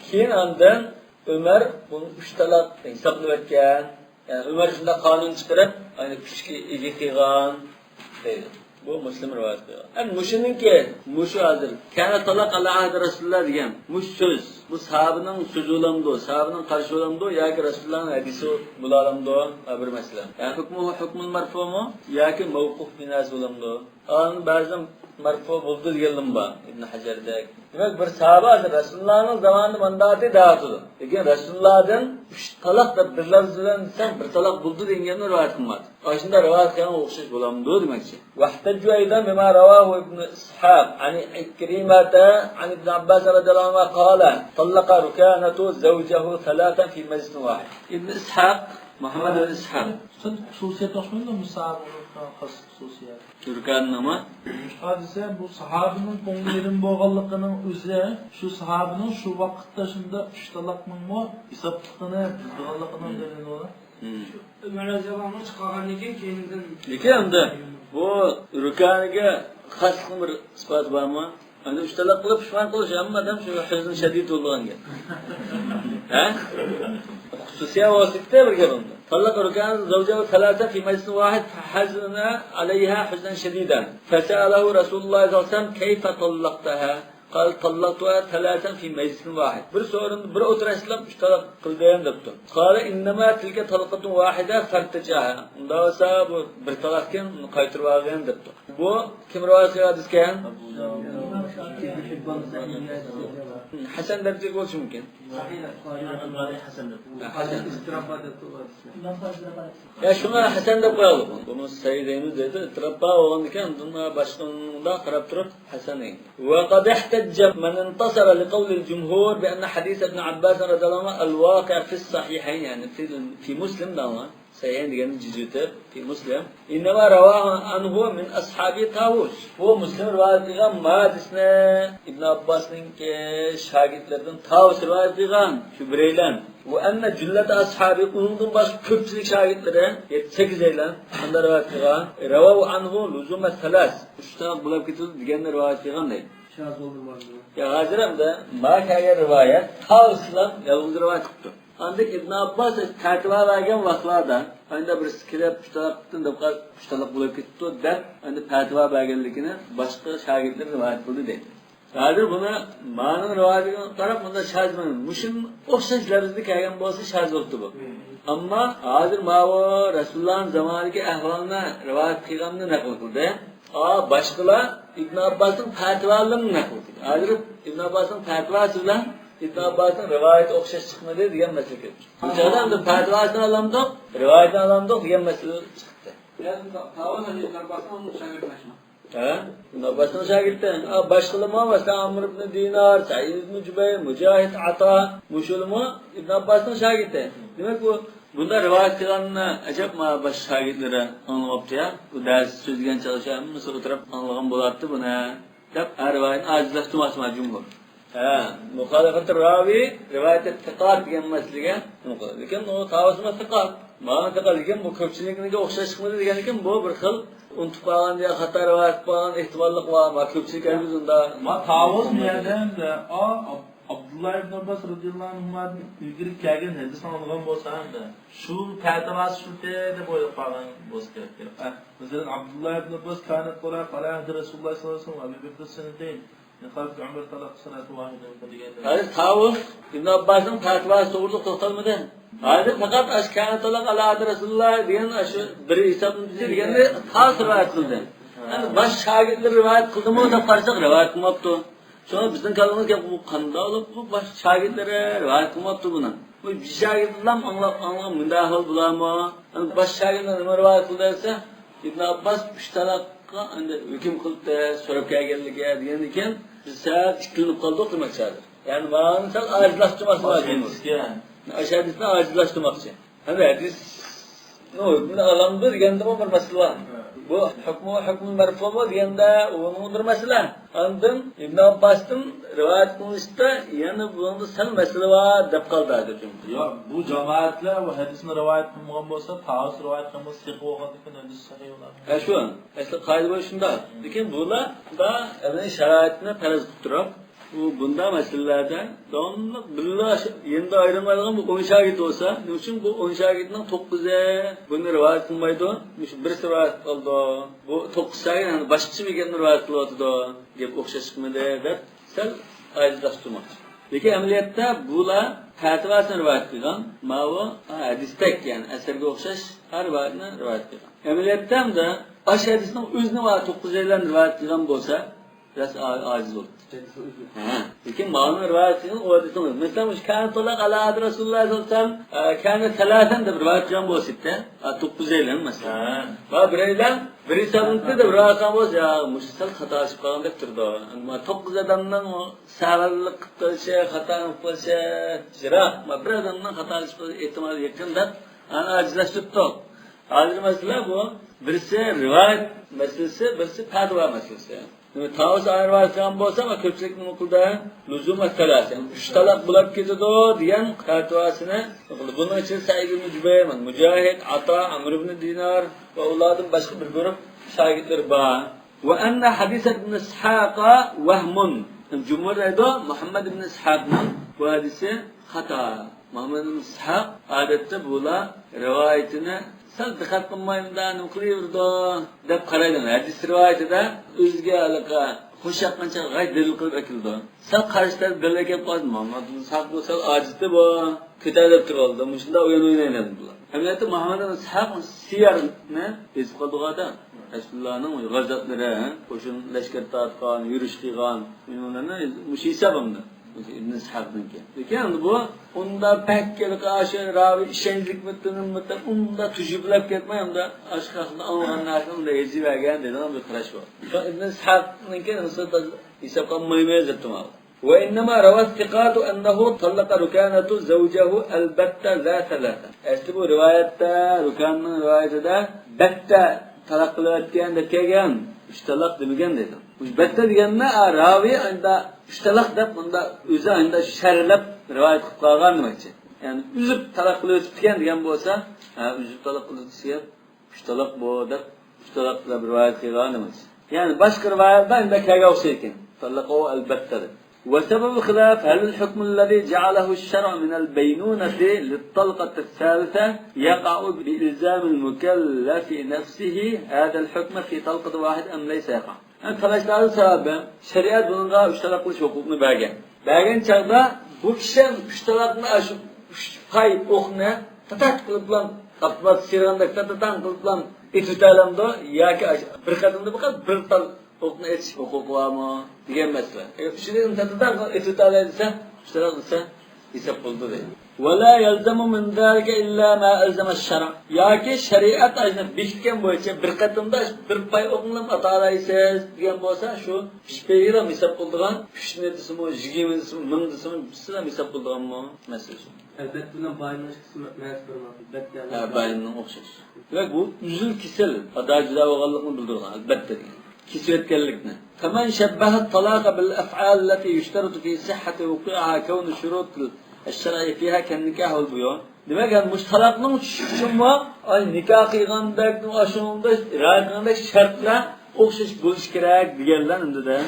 كېيىن ئاندىن ئۆمەر بۇنى ئۈچ تالاق ھېسابلىۋەتكەن. يەنى ئۆمەر شۇنداق قانۇن چىقىرىپ، ئەنە ئۈچكە ئىگە قىلغان دەيدۇ. بۇ مۇسلىم رىۋايەت قىلغان. ئەنە مۇشۇنىڭكى، مۇشۇ ھازىر كان الطلاق على عهد رسول الله دېگەن مۇشۇ سۆز، بۇ ساھابىنىڭ سۆزى بولامدۇ، ساھابىنىڭ قارىشى بولامدۇ ياكى رەسۇلۇللانىڭ ھەدىسى بولالامدۇ؟ ھە، بىر مەسىلە. يەنى حكمه حكم المرفوعمۇ ياكى مەۋقۇف بىناسى بولامدۇ؟ ئاندىن بەزىدە مەرفۇ بولىدۇ دېگەنلىرىمۇ بار، ئىبن ھەجەردەك. دېمەك، بىر ساھابە ھازىر رەسۇلۇللانىڭ زامانىدا مانداق دەۋاتىدۇ. لېكىن رەسۇلۇللادىن ئۈچ تالاق دەپ بىر لەپز بىلەن دېسەڭ، بىر تالاق بولىدۇ دېگەن گەپنى رىۋايەت قىلمىدى. ئاشۇنداق رىۋايەت قىلغان ئوخشاش بولامدۇ دېمەكچى. واحتجوا أيضا بما رواه ابن إسحاق عن عكرمة عن ابن عباس رضي الله عنهما قال: طلق ركانة زوجه ثلاثا في مجلس واحد. ئىبن ئىسھاق، مۇھەممەد ئىبن ئىسھاق. سەن خۇسۇسىيەت ئوخشىمايدۇ، بۇ ساھابىنىڭ خاس خۇسۇسىيەت. تۈركاننىڭمۇ؟ شۇڭا دېسە، بۇ ساھابىنىڭ كۆڭلى يېرىم بولغانلىقىنىڭ ئۆزى، شۇ ساھابىنىڭ شۇ ۋاقىتتا شۇنداق ئۈچ تالاقنىڭمۇ ھېسابلىقىنى بىلىدىغانلىقىنىڭ دەلىلى بۇ. ئۆمەر رەزىياللاھۇ ئەنھۇ چىقارغاندىن كېيىن كەينىدىن. لېكىن ئەمدى بۇ رۇكانىگە خاسلىقنىڭ بىر ئىسپاتى بارمۇ؟ ئەمدى ئۈچ تالاق قىلىپ پۇشمان قىلىش، ھەممە ئادەم شۇ ھۇزن شەدىد بولغان گەپ. ھە؟ خۇسۇسىيەت ۋاسىتە بىر گەپ ئەمدى. طلق ركانة زوجه ثلاثا في مجلس واحد فحزن عليها حزنا شديدا فسأله رسول الله صلى الله عليه وسلم: كيف طلقتها؟ قال: طلقتها ثلاثا في مجلس واحد. بىر سورۇندا بىر ئولتۇرۇشلام ئۈچ تالاق قىلدىم دەپتۇ. قال: إنما تلك طلقة واحدة فارتجعها. ئۇنداق بولسا بۇ بىر تالاقكەن، ئۇنى قايتۇرۇۋالغىن دەپتۇ. بۇ كىم رىۋايەت قىلغان ھەدىسكەن؟ ھەسەن دەرىجىلىك بولۇشى مۇمكىن. ھە، ھەسەن. يا، شۇڭا ھەسەن دەپ قويايلى. بۇنى سەھىھ دەيمىز دېدى. ئىتتىراپ بار بولغاندىكىن، ئۇندىن باشقىنىڭدا قاراپ تۇرۇپ ھەسەن دەيمىز. وقد احتج من انتصر لقول الجمهور بأن حديث ابن عباس رضي الله عنه الواقع في الصحيحين، يعني في، في مسلم دەڭلار. سەھىھ دېگەننى جىزىۋېتىپ، في مسلم. إنما رواه عنه من أصحاب طاووس. بۇ مۇسلىم رىۋايەت قىلغان ما ھەدىسنى ئىبن ئابباسنىڭكى شاگىرتلىرىدىن تاۋۇس رىۋايەت قىلغان، شۇ بىرەيلەن. وأن جلة أصحابه، ئۇنىڭدىن باشقا كۆپچىلىك شاگىرتلىرى، يەتتە سەككىزەيلەن، شۇنداق رىۋايەت قىلغان. رووا عنه لزوم الثلاث، ئۈچ تالاق بولۇپ كېتىدۇ دېگەننى رىۋايەت قىلغان دەيدۇ. شاز بولدى بۇ. يا، ھازىر ئەمدى ما كەلگەن رىۋايەت تاۋۇس بىلەن يالغۇز رىۋايەت قىپتۇ. ئاندىن ئىبن ئابباس پەتىۋا بەرگەن ۋاقىتلاردا، ئەمدى بىرسى كېلىپ، ئۈچ تالاقتىن دەپ قال-، ئۈچ تالاق بولۇپ كېتىپتۇ دەپ، ئەمدى پەتىۋا بەرگەنلىكىنى باشقا شاگىرتلىرى رىۋايەت قىلدى دەيدۇ. ھازىر بۇنى مانىڭ رىۋايىتىگە قاراپ، بۇندا شاز بولمايدۇ. مۇشۇ ئوخشاش لەۋزدە كەلگەن بولسا شاز بوپتۇ بۇ. ئەمما ھازىر ماۋۇ رەسۇلۇللانىڭ زامانىدىكى ئەھۋالنى رىۋايەت قىلغاننى نەقىل قىلدى. ئا، باشقىلار ئىبن ئابباسنىڭ پەتىۋالىرىنى نەقىل قىلدى. ھازىر ئىبن ئابباسنىڭ پەتىۋاسى بىلەن ئىبن ئابباسنىڭ رىۋايىتى ئوخشاش چىقمىدى دېگەن مەسىلە كەپ چىقتى. بۇ چاغدا ئەمدى پەتىۋاسىنى ئالامدۇق، رىۋايىتىنى ئالامدۇق دېگەن مەسىلە چىقتى. ھە؟ ئىبن ئابباسنىڭ شاگىرتى. ئا، باشقىلىرىمۇ، مەسىلەن، ئامر ئىبن دىنار، سەئىد ئىبن جۇبەير، مۇجاھىد، ئاتا، مۇشۇلىمۇ ئىبن ئابباسنىڭ شاگىرتى. دېمەك، بۇ بۇنداق رىۋايەت قىلغاننى ئەجەب ما باشقا شاگىرتلىرى ئاڭلىماپتۇ يا. بۇ دەرس سۆزلىگەن چاغدا ھەممىسى ئولتۇرۇپ ئاڭلىغان بولاتتى بۇنى، دەپ ھەر رىۋايەتنى ئاجىزلاشتۇرماقچى جۇمھۇر. ھە، مۇخالىفەتۇ راۋى رىۋايەتى سىقات دېگەن مەسىلىگە. لېكىن ئۇ تاۋۇسمۇ سىقات. مانا سىقات دېگەن بۇ كۆپچىلىكنىڭكى ئوخشاش چىقمىدى دېگەندىكىن بۇ بىر خىل ئۇنتۇپ قالغان يا خاتا رىۋايەت قىلىپ قالغان ئېھتىماللىق بار. ما كۆپچىلىك ھەرگىز ئۇنداق. ما تاۋۇس بۇ يەردە ئەمدى، ئا، ئاب-، ئابدۇللا ئىبن ئابباس رەزىياللاھۇ ئەنھۇمادىن ئىلگىرى كەلگەن ھەدىسنى ئاڭلىغان بولسا ئەمدى شۇ پەتىۋاسى شۇ دەپ ئويلاپ قالغان بولسا كېرەك. ئە، مەسىلەن، ئابدۇللا ئىبن ئابباس كانەت تۇلاق ئالا ئەھدى رەسۇلۇللاھ سەللەللاھۇ ئەلەيھى ۋەسەللەم ئەبى بەكر سەنەتەين. نىقاب ئۆمەر تالاق سەنەتى ۋاھىدە دېگەندە. ھازىر تاۋۇس ئىبن ئابباسنىڭ پەتىۋاسى توغرىلىق توختالمىدى. ھازىر پەقەت ئاشۇ كانەت تۇلاق ئالا ئەھدى رەسۇلۇللاھ دېگەن ئاشۇ بىر ھېسابلىنىدۇ دېگەننى تاۋۇس رىۋايەت قىلدى. ئەمدى باش شاگىرتلىرى رىۋايەت قىلدىمۇ دەپ قارىساق، رىۋايەت قىلماپتۇ. شۇڭا بىزنىڭ كاللىمىزغا گەپ، بۇ قانداق بولۇپ، بۇ باش شاگىرتلىرى رىۋايەت قىلماپتۇ بۇنى؟ بۇ شاگىرتلار ئاڭلاپ، ئاڭلاپ مۇنداق ئەھۋال بولارمۇ؟ ئەمدى باش شاگىرتلار نېمە رىۋايەت قىلدى دېسە، ئىبن ئابباس ئۈچ تالاققا ئەمدى ھۆكۈم قىلىپتۇ، سوراپ كەلگەنلىكى دېگەندىن كېيىن، بىز سەل ئىككىلىنىپ قالدۇق دېمەكچى ھازىر. يەنى مانا سەل ئاجىزلاشتۇرماقچى. ئاشۇ ھەدىسكە. ئاشۇ ھەدىسنى ئاجىزلاشتۇرماقچى. ھەم ھەدىسنىڭ ھۆكمىنى ئالامدۇ دېگەندىمۇ بىر مەسىلە بار. بۇ ھۆكمى، ھۆكمى مەرفۇمۇ دېگەندە ئۇنىڭ بىر مەسىلە. ئاندىن ئىبن ئابباستىن رىۋايەت قىلىنىشتا يەنە بۇنىڭدا سەل مەسىلە بار دەپ قالدى ھازىر جۇمھۇر. ياق، بۇ جامائەتلەر بۇ ھەدىسنى رىۋايەت قىلمىغان بولسا، تاۋۇس رىۋايەت قىلغان بولسا، سىقە بولغاندىكىن ھەدىس سەھىھ بولار. ھە، شۇ. ئەسلى قائىدە بويىچە شۇنداق. لېكىن بۇلار دا ئەمەلىي شارائىتنى پەرەز قىلىپ تۇرۇپ، بۇ، بۇنداق مەسىلىلەردە داۋاملىق بىللە يېنىدا ئايرىلمايدىغان بۇ ئون شاگىرت بولسا، نېمە ئۈچۈن بۇ ئون شاگىرتنىڭ توققۇزى بۇنى رىۋايەت قىلمايدۇ؟ مۇشۇ بىرسى رىۋايەت قىلىدۇ. بۇ توققۇز شاگىرت يەنە باشقىچە بىر گەپنى رىۋايەت قىلىۋاتىدۇ. گەپ ئوخشاش چىقمىدى دەپ سەل ئاجىزلاشتۇرماقچى. لېكىن ئەمەلىيەتتە بۇلار پەتىۋاسىنى رىۋايەت قىلغان، ماۋۇ ھەدىستەك، يەنى ئەسەرگە ئوخشاش ھەر رىۋايەتنى رىۋايەت قىلغان. ئەمەلىيەتتە ئەمدى ئاشۇ ھەدىسنىڭ ئۆزىنى ۋە توققۇز يەرلەرنى رىۋايەت قىلغان بولسا، بىراز ئا-، ئاجىز بولدى. ھە. لېكىن ماۋۇنى رىۋايەت قىلغان ئۇ ھەدىسنىڭ ئۆزى. مەسىلەن، مۇشۇ كان طلاق على عهد رسول الله صلى الله عليه وسلم، ئە، كان ثلاثا دەپ رىۋايەت قىلغان بولسا، ھە، توققۇز يەرلەرنى مەسىلەن. ھە. ۋە بىرەيلەن بىر ھېسابلىنىپتۇ دەپ رىۋايەت قىلغان بولسا، يا، مۇشۇ سەل خاتالىشىپ قالغاندەك تۇرىدۇ. ئەمما توققۇز ئادەمنىڭ سەۋەنلىك قىلىپ قېلىشى، خاتا قىلىپ قېلىشى يىراق. ما بىر ئادەمنىڭ خاتالىشىپ قېلىش ئېھتىمالى يېقىن دەپ، ئانى ئاجىزلاشتۇرۇپتۇق. ھازىر مەسىلە بۇ، بىرسى رىۋايەت مەسىلىسى، بىرسى پەتىۋا مەسىلىسى. تاۋۇس ئايرىۋالسام بولسا، كۆپچىلىك نېمە قىلدى؟ لزوم الثلاثة، يەنى ئۈچ تالاق بولۇپ كېتىدۇ دېگەن پەتىۋاسىنى قىلدى. بۇنىڭ ئىچىدە سەئىد ئىبن جۇبەير، مۇجاھىد، ئاتا، ئەمر ئىبن دىنار ۋە ئۇلاردىن باشقا بىر گۇرۇپ شاگىرتلىرى بار. وأن حديث ابن إسحاق وهم. جۇمھۇر دەيدۇ، مۇھەممەد ئىبن ئىسھاقنىڭ بۇ ھەدىسى خاتا. مۇھەممەد ئىبن ئىسھاق ئادەتتە بۇلار رىۋايىتىنى سەل دىققەت قىلماي مۇنداق نېمە قىلىۋېرىدۇ دەپ قارايدۇ. ھەدىس رىۋايىتىدە ئۆزىگە ھېلىقى خوش ياققانچە غايەت دەلىل قىلىپ ئەكېلىدۇ. سەل قارشى تەرەپ دەلىل ئەكەپ قالسا، مۇھەممەد ئىبن ئىسھاق بۇ سەل ئاجىزدى بۇ. كۆتەرىلىپ تۇرۇۋالدى. مۇشۇنداق ئويۇن ئوينايدۇ بۇلار. ئەمەلىيەتتە مۇھەممەد ئىبن ئىسھاق سىيەرنى يېزىپ قالدۇق ئادەم. رەسۇلۇللانىڭ غازاتلىرى، قوشۇن لەشكەر تارتقان، يۈرۈش قىلغان، مۇشۇلارنى مۇشۇ ھېسابىمدا. مۇشۇ ئىبن ئىسھاقنىڭكى. لېكىن ئەمدى بۇ ئۇندا بەك ھېلىقى ئاشۇ راۋى ئىشەنچلىكمۇ، تۈنۈممۇ دەپ ئۇندا تۈجۈپلەپ كەتمەي، ئەمدى ئاشۇ خەقنى ئاڭلىغان نەرسىنى ئۇندا يېزىۋەرگەن دەيدىغان بىر قاراش بار. شۇ ئىبن ئىسھاقنىڭكى ھېسابقا ئالمايمىز دەپتۇ ماۋۇ. وإنما روى الثقات أنه طلق ركانة زوجه البتة لا ثلاثا. ئەسلى بۇ رىۋايەتتە، رۇكانىنىڭ رىۋايىتىدە بەتتە تالاق قىلىۋەتكەن دەپ كەلگەن، ئۈچ تالاق دېمىگەن دەيدۇ. مۇشۇ بەتتە دېگەننى، ئا، راۋى ئاندا ئۈچ تالاق دەپ، ئۇندا ئۆزى ئاندا شەرھلەپ رىۋايەت قىلىپ قالغان دېمەكچى. يەنى ئۈزۈپ تالاق قىلىۋېتىپتىكەن دېگەن بولسا، ھە، ئۈزۈپ تالاق قىلىۋېتىشى گەپ. ئۈچ تالاق بۇ دەپ، ئۈچ تالاق دەپ رىۋايەت قىلغان ئەمەس. يەنى باشقا رىۋايەتلەر ئەمدى كەلگەن ئوخشايدىكەن. طلقه البتة دەپ. وسبب الخلاف هل الحكم الذي جعله الشرع من البينونة للطلقة الثالثة يقع بإلزام المكلف نفسه هذا الحكم في طلقة واحدة أم ليس يقع؟ يەنى تالاشلارنىڭ سەۋەبى، شەرىئەت بۇنىڭغا ئۈچ تالاق قىلىش ھوقۇقىنى بەرگەن. بەرگەن چاغدا بۇ كىشى ئۈچ تالاقنى، شۇ ئۈچ پاي ئوقنى تاتات قىلىپلا، ئاپتومات سىيرغاندەك تاتاتان قىلىپلا ئېتىۋېتەلەمدۇ ياكى بىر قېتىمدا بىر قېتىم بىر تال ئوقنى ئېتىش ھوقۇقى بارمۇ دېگەن مەسىلە. ئەگەر ئۈچىدىن تاتاتان قىلىپ ئېتىۋېتەلەي دېسە، ئۈچ تالاق دېسە، ھېساب بولدى دەيدۇ. ولا يلزم من ذلك إلا ما ألزم الشرع. ياكى شەرىئەت ئاشۇنى بېكىتكەن بويىچە بىر قېتىمدا بىر پاي ئوقنىلا ئاتالايسىز دېگەن بولسا، شۇ ئۈچ پېيىلا ھېساب بولىدىغان، ئۈچنى دېسىمۇ، يىگىرمە دېسىمۇ، مىڭ دېسىمۇ، بىرسىلا ھېساب بولىدىغانمۇ مەسىلە شۇ. ئەلبەتتە بىلەن بايىننىڭ ئىككىسى مەنىسى بىر مەسىلە. ھە، بايىننىڭ ئوخشاش. دېمەك، بۇ ئۈزۈل كېسىل، ئادا جۇدا بولغانلىقنى بىلدۈرىدىغان، ئەلبەتتە دېگەن. كېسىۋەتكەنلىكنى. فمن شبه الطلاق بالأفعال التي يشترط في صحة وقوعها كون الشروط الشرعية فيها كالنكاح والبيوع. دېمەك، يەنى مۇشۇ تالاقنىڭ چۈشۈشى ئۈچۈنمۇ، ئاي، نىكاھ قىلغاندەك، ئاشۇنىڭدا رىئايە قىلغاندەك شەرتلەر ئوخشاش بولۇشى كېرەك دېگەنلەر ئەمدىدە.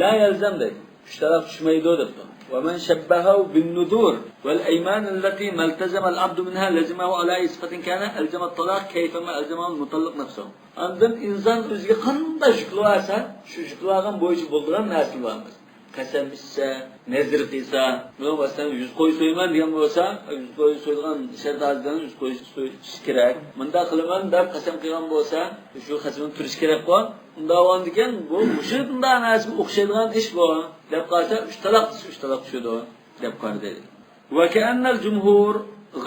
لا يلزم دەيدۇ. ئۈچ تالاق چۈشمەيدۇ دەپتۇ. ومن شبهه بالنذور والأيمان التي ما التزم العبد منها لزمه على أي صفة كان ألزم الطلاق كيفما ألزمه المطلق نفسه. ئاندىن ئىنسان ئۆزىگە قانداق يۈكلىۋالسا، شۇ يۈكلىۋالغان بويىچە بولىدىغان نەرسىلەر بار. قەسەم ئىچسە، نەزىر قىلسا، مەسىلەن، يۈز قوي سويىمەن دېگەن بولسا، يۈز قوي سويىدىغان شەرت ھازىردىن يۈز قوي سويۇش كېرەك. مۇنداق قىلىمەن دەپ قەسەم قىلغان بولسا، شۇ قەسەمنى تۇرۇش كېرەكقۇ. ئۇنداق بولغاندىكىن، بۇ مۇشۇ مۇنداق نەرسىگە ئوخشايدىغان ئىش بۇ، دەپ قالسا، ئۈچ تالاق دېسە، ئۈچ تالاق چۈشىدۇ، دەپ قارىدى. وكأن الجمهور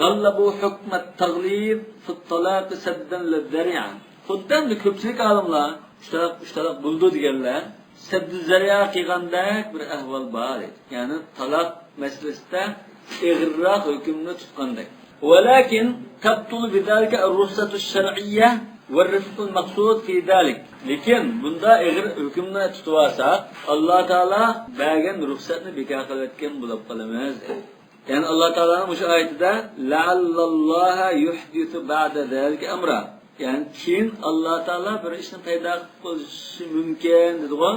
غلبوا حكم التغليظ في الطلاق سدا للذريعة. خۇددى ئەمدى كۆپچىلىك ئالىملار ئۈچ تالاق، ئۈچ تالاق بولىدۇ دېگەنلەر سەددۇ زەرىئە قىلغاندەك بىر ئەھۋال بار ئىدى. يەنى تالاق مەسىلىسىدە ئېغىرراق ھۆكۈمنى تۇتقاندەك. ولكن تبطل بذلك الرخصة الشرعية والرفق المقصود في ذلك. لېكىن بۇنداق ئېغىر ھۆكۈمنى تۇتۇۋالساق، ئاللا تائالا بەرگەن رۇخسەتنى بىكار قىلىۋەتكەن بولۇپ قالىمىز. يەنى ئاللا تائالانىڭ مۇشۇ ئايىتىدە لعل الله يحدث بعد ذلك أمرا. يەنى كېيىن ئاللا تائالا بىر ئىشنى پەيدا قىلىپ قويۇشى مۇمكىن دېدىغۇ.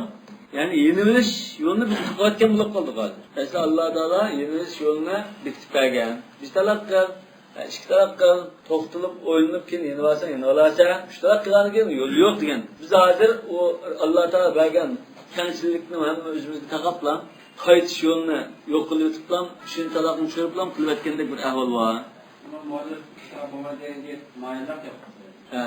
يەنى يېنىۋېلىش يولىنى بىز تاقىۋەتكەن بولۇپ قالدۇق ھازىر. ئەسلى ئاللا تائالا يېنىۋېلىش يولىنى بېكىتىپ بەرگەن. بىر تالاق قىل، ھە، ئىككى تالاق قىل، توختىلىپ ئويلىنىپ كېيىن يېنىۋالساڭ يېنىۋالارسەن. ئۈچ تالاق قىلغاندىن كېيىن يولى يوق دېگەن. بىز ھازىر ئۇ ئاللا تائالا بەرگەن كەڭچىلىكنى ھەممە ئۆزىمىزگە تاقاپلا، قايتىش يولىنى يوق قىلىۋېتىپلا، ئۈچىنچى تالاقنى چۈشۈرۈپلا قىلىۋەتكەندەك بىر ئەھۋال بار. ئەمما مۇئەللىپ كىتاب بولغان دېگەن گەپ مايىللىق يوق. ھە.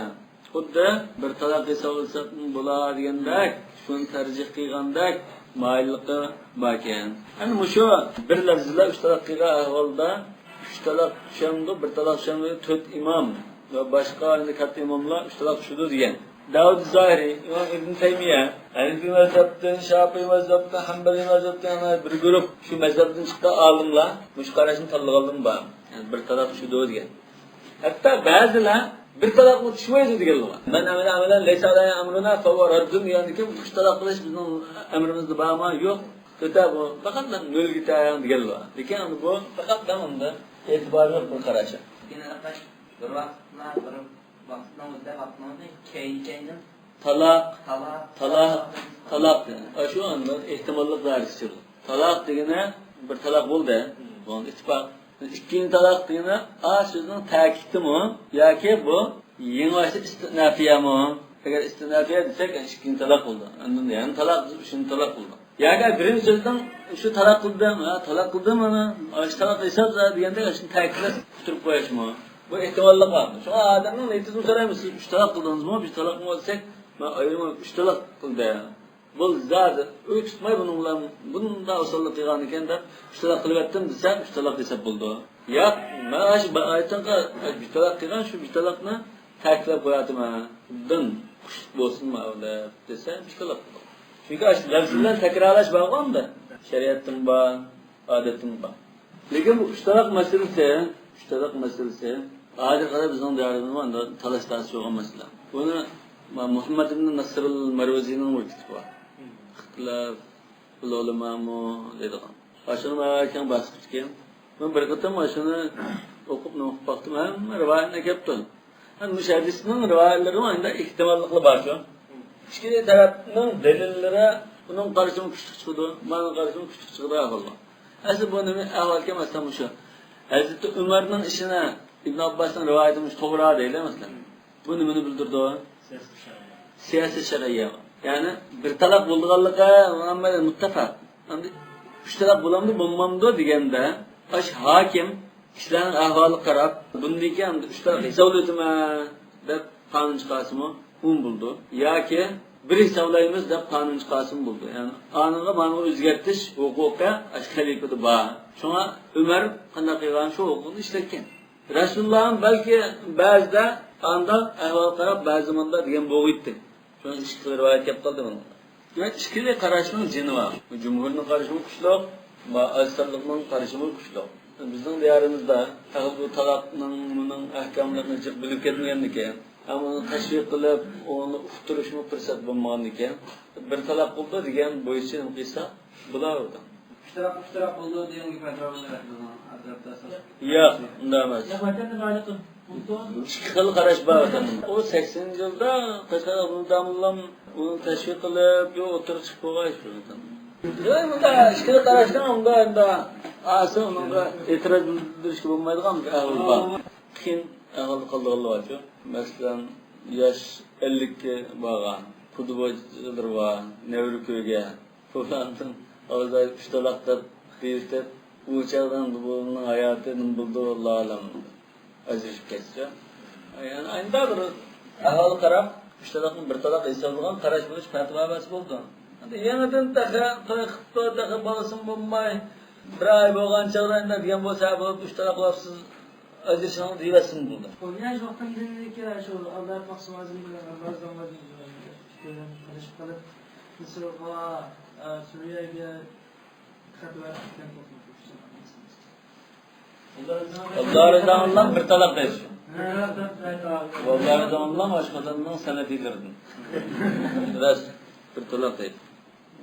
خۇددى بىر تالاق ھېسابلىساقمۇ بولا دېگەندەك، شۇنى تەرجىھ قىلغاندەك مايىللىقى باركەن. ئەنە مۇشۇ بىر لەپزىلا ئۈچ تالاق قىلغان ئەھۋالدا ئۈچ تالاق چۈشەمدۇ، بىر تالاق چۈشەمدۇ، تۆت ئىمام ۋە باشقا ئەنە كاتتا ئىماملار ئۈچ تالاق چۈشىدۇ دېگەن. داۋۇد زاھىرى، ئىمام ئىبن تەيمىيە، ھەنىفىي مەزھەپتىن، شاپىئىي مەزھەپتىن، ھەمبەلىي مەزھەپتىن، يەنە بىر گۇرۇپ شۇ مەزھەپتىن چىققان ئالىملار مۇشۇ قاراشنى تاللىغانلىرىمۇ بار. يەنى بىر تالاق چۈشىدۇ دېگەن. ھەتتا بەزىلەر بىر تالاقمۇ چۈشمەيدۇ دېگەنلەر بار. مەن ئەمىلە ئەمەلەن لەيسە ئەلەيھى ئەمرۇنا فەھۇۋە رەددۇن دېگەندىكىن، ئۈچ تالاق قىلىش بىزنىڭ ئەمرىمىزدە بارمۇ؟ يوق. كۆتەر بۇ، پەقەت مەن نۆلگە تەڭ دېگەنلەر بار. لېكىن ئەمدى بۇ پەقەت مەن ئۇندا ئېتىبارى يوق بىر قاراش. لېكىن ئەلبەتتە بىر ۋاقىتلا، بىر ۋاقىتنىڭ ئۆزىدە، ۋاقىتنىڭ ئۆزىدە كەينى-كەينىدىن تالاق، تالاق، تالاق، تالاق دېگەن. ئاشۇ ئاندىن ئېھتىماللىق دائىرىسى چىقىدۇ. تالاق دېگىنى بىر تالاق بولدى. بۇنىڭ ئىتتىپاق. ئىككىنچى تالاق دېگىنى ئا سۆزنىڭ تەكىتىمۇ ياكى بۇ يېڭىباشتا ئىستىئنافىيەمۇ؟ ئەگەر ئىستىئنافىيە دېسەك، ئىككىنچى تالاق بولدى. ئاندىن يەنە تالاق دېسە، ئۈچىنچى تالاق بولدى. ياكى بىرىنچى سۆزنىڭ شۇ تالاق قىلدىم، ھە، تالاق قىلدىم، مانا، ئاشۇ تالاق ھېساب دېگەندەك، ئاشۇنى تەكىتلەپ ئۇتتۇرۇپ قويۇشمۇ؟ بۇ ئېھتىماللىق بار. شۇڭا ئادەمنىڭ نىيىتىدىن سورايمىز، سىز ئۈچ تالاق قىلدىڭىزمۇ، بىر تالاقمۇ دېسەك، مەن ئايرىم ئۈچ تالاق قىلدى. بولدى، زادى ئۆي تۇتماي بۇنىڭ بىلەن بۇنداق ئوساللىق قىلغان ئىكەن دەپ، ئۈچ تالاق قىلىۋەتتىم دېسە، ئۈچ تالاق ھېساب بولىدۇ. ياق، مەن ئاشۇ بىر ئايەتتىن بىر تالاق قىلغان، شۇ بىر تالاقنى تەكىتلەپ قوياتىمەن. دىن قۇشلۇق بولسۇنمۇ دەپ دېسە، بىر تالاق بولىدۇ. چۈنكى ئاشۇ لەپزى بىلەن تەكرارلاش بارغۇ ئەمدى. شەرىئەتتىمۇ بار، ئادەتتىمۇ بار. لېكىن بۇ ئۈچ تالاق مەسىلىسى، ئۈچ تالاق مەسىلىسى ھازىرغا قەدەر بىزنىڭ دىيارىمىزدا ئانداق تالاش-تارتىش بولغان مەسىلە. بۇنى مۇھەممەد ئىبن نەسرۇل مەرۋەزىنىڭ بىر كىتابى بار. ئىختىلاف ئۇلۇلىمامۇ دەيدىغان. ئاشۇنى مەن كەڭ باسقۇچ ئىكەن. مەن بىر قېتىم ئاشۇنى ئوقۇپ، نوقۇپ باقتىم. ھەممە رىۋايەتنى ئەكەپتۇ. ھەم مۇشۇ ھەدىسنىڭ رىۋايەتلىرىمۇ ئەندە ئېھتىماللىقلا بار شۇ. ئىككى تەرەپنىڭ دەلىللىرى ئۇنىڭ قارىشىمۇ كۈچلۈك چىقىدۇ، مانىڭ قارىشىمۇ كۈچلۈك چىقىدۇ ئەھۋاللار. ئەسلى بۇ نېمە ئەھۋالكەن مەسىلەن مۇشۇ. ھەزرىتى ئۆمەرنىڭ ئىشىنى ئىبن ئابباسنىڭ رىۋايىتى مۇشۇ توغرا دەيلى مەسىلەن. بۇ نېمىنى بىلدۈرىدۇ؟ سىياسەت شەرئىيە. يەنى بىر تالاق بولىدىغانلىقى ھەممە مۇتتەپەق. ئەمدى ئۈچ تالاق بولامدۇ، بولمامدۇ دېگەندە، ئاشۇ ھاكىم كىشىلەرنىڭ ئەھۋالىغا قاراپ، بۇندىن كېيىن ئۈچ تالاق ھېسابلىۋېتىمەن دەپ قانۇن چىقارسىمۇ ئۇمۇ بولىدۇ. ياكى بىر ھېسابلايمىز دەپ قانۇن چىقارسىمۇ بولىدۇ. يەنى ئانىغا مانىغا ئۆزگەرتىش ھوقۇقى ئاشۇ خەلىپىدە بار. شۇڭا ئۆمەر قانداق قىلغان شۇ ھوقۇقنى ئىشلەتكەن. رەسۇلۇللاھمۇ بەلكى بەزىدە ئانداق ئەھۋالغا قاراپ، بەزى مۇنداق دېگەن بولغىيتتى. شۇڭا ئىككى خىل رىۋايەت كەپ قالدى بۇنىڭدا. دېمەك، ئىككى خىل قاراشنىڭ جېنى بار. جۇمھۇرنىڭ قارىشىمۇ كۈچلۈك، ئاز سانلىقنىڭ قارىشىمۇ كۈچلۈك. بىزنىڭ دىيارىمىزدا تېخى بۇ تالاقنىڭ، بۇنىڭ ئەھكاملىرىنى جىق بىلىپ كەتمىگەندىكىن، ھەم ئۇنى تەشۋىق قىلىپ، ئۇنى ئۇقتۇرۇشمۇ پۇرسەت بولمىغاندىكىن، بىر تالاق بولدى دېگەن بويىچە نېمە قىلسا بولاۋېرىدۇ. ئۈچ تەرەپ، ئۈچ تەرەپ بولىدۇ دېگەن گېپى ئەتراپىدا، بىزنىڭ ئەتراپتا. ياق، ئۇنداق ئەمەس. ياق، ۋەتەندە بايلىقى. ئىككى خىل قاراش بار ۋەتەندە. ئۇ سەكسىنىنچى يىلدا قەشقەر ئابدۇللا داموللام ئۇنى تەشۋىق قىلىپ، يو ئوتتۇرىغا چىقىپ بولغان ئىش بۇ ۋەتەندە. ياق، ئۇنداق ئىككى خىل قاراشنىڭ ئۇنداق ئەمدى ئاسىي ئۇنىڭغا ئېتىراز بىلدۈرۈشكە بولمايدىغان بىر ئەھۋال بار. قىيىن ئەھۋالدا قالىدىغانلار بارچۇ. مەسىلەن، ياش ئەللىككە بارغان، پۇدىبويچىلىرى بار، نەۋرە كۆرگەن. بۇلاردىن ئالدى ئۈچ تالاق دەپ بېيىتىپ، ئۇ چاغدىن بۇنىڭ ھاياتى نېمە بولىدۇ، ئاللا ئالەم. ئاجرىشىپ كەتسە. يەنى ئاينىدا بىر ئەھۋالغا قاراپ، ئۈچ تالاقنى بىر تالاق ھېسابلىغان قاراش بولۇش پەتىۋا بەرسە بولىدۇ. ئەمدى يېڭىدىن تېخى توي قىپتۇ، تېخى بالىسىمۇ بولماي، بىر ئاي بولغان چاغدا ئەمدى دېگەن بولسا، بولۇپ، ئۈچ تالاق بولۇپسىز، ئاجرىشىڭ دېيىۋەتسىمۇ بولىدۇ. ياش ۋاقتىمدىن كېيىن شۇ ئالداپ باقسىڭىز، ئىككىيلەن قېلىشىپ قېلىپ، مىسىرغا، ئە، سۈرىيەگە خەت بەرىپ كەتكەن. ئابدۇللا رىزا موللام بىر تالاق دەيدۇ. ئابدۇللا رىزا موللام ئاشۇ قاتارنىڭ سەلەفىيلىرىدىن. راست، بىر تالاق دەيدۇ.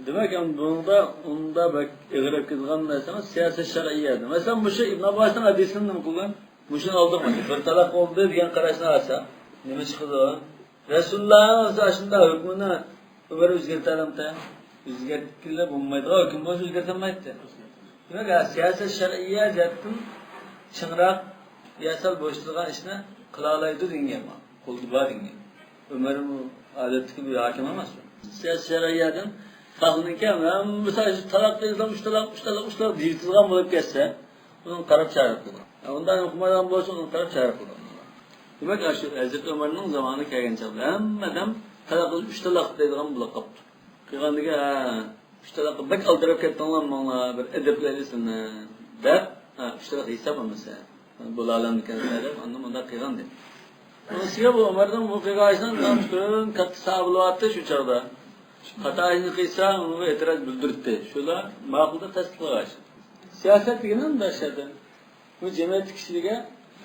دېمەك، ئەمدى بۇنىڭدا ئۇندا بەك ئېغىر ئەپ كېتىدىغان نەرسە ئەمەس، سىياسەت شەرئىييەدە. مەسىلەن، مۇشۇ ئىبن ئابباسنىڭ ھەدىسىنى نېمە قىلغان؟ مۇشۇنى ئالدىغان. بىر تالاق بولدى دېگەن قاراشنى ئالسا، نېمە چىقىدۇ؟ رەسۇلۇللانىڭ ئۆزى ئاشۇنداق ھۆكمىنى ئۆمەر ئۆزگەرتەلەمتى؟ ئۆزگەرتكىلى بولمايدىغان ھۆكۈم بولسا ئۆزگەرتەلمەيتتى. دېمەك، ھە، سىياسەت شەرئىييە جەھەتتىن چىڭراق، ياسال بوشىتىلغان ئىشنى قىلالايدۇ دېگەن گەپ. قولدا بار دېگەن گەپ. ئۆمەر ئادەتتىكى بىر ھاكىم ئەمەس. سىياسەت شەرئىييەدىن خەقنىڭكى ھەممىسى شۇ تالاق دېسەم، ئۈچ تالاق، ئۈچ تالاق، ئۈچ تالاق دېيىۋېتىدىغان بولۇپ كەتسە، ئۇنىڭ قاراپ چارە قىلىدۇ. ئۇنداق ئوقۇمىغان بولسا، ئۇنىڭ قاراپ چارە قىلىدۇ. دېمەك، شۇ ھەزرىتى ئۆمەرنىڭ زامانى كەلگەن چاغدا ھەممە ئادەم تالاق قىلىش ئۈچ تالاق دەيدىغان بولۇپ قاپتۇ. قىلغاندىكىن، ھە، ئۈچ تالاققا بەك ئالدىراپ كەتتىڭلار، ماڭلار، بىر ئەدەپلەيلى سىلىنى، دەپ، ھە، ئۈچ تالاق ھېساب ئەمەسە، بولالامدىكەنسىلەر دەپ، ئاندىن مۇنداق قىلغان دېدى. ئۇنىڭ ئۈستىگە بۇ ئۆمەرنىڭ بۇ قىلغان ئىشىنىڭ پۈتۈن كاتتا ساھابى بولۇۋاتتى شۇ چاغدا. خاتا ئىشنى قىلسا، ئۇنىڭغا ئېتىراز بىلدۈرەتتى. شۇلار ماقۇل دەپ تەستىقلىغان ئىش. سىياسەت دېگىنى مۇنداق ئىش ئىدى. بۇ جەمئىيەتتىكى كىشىلەرگە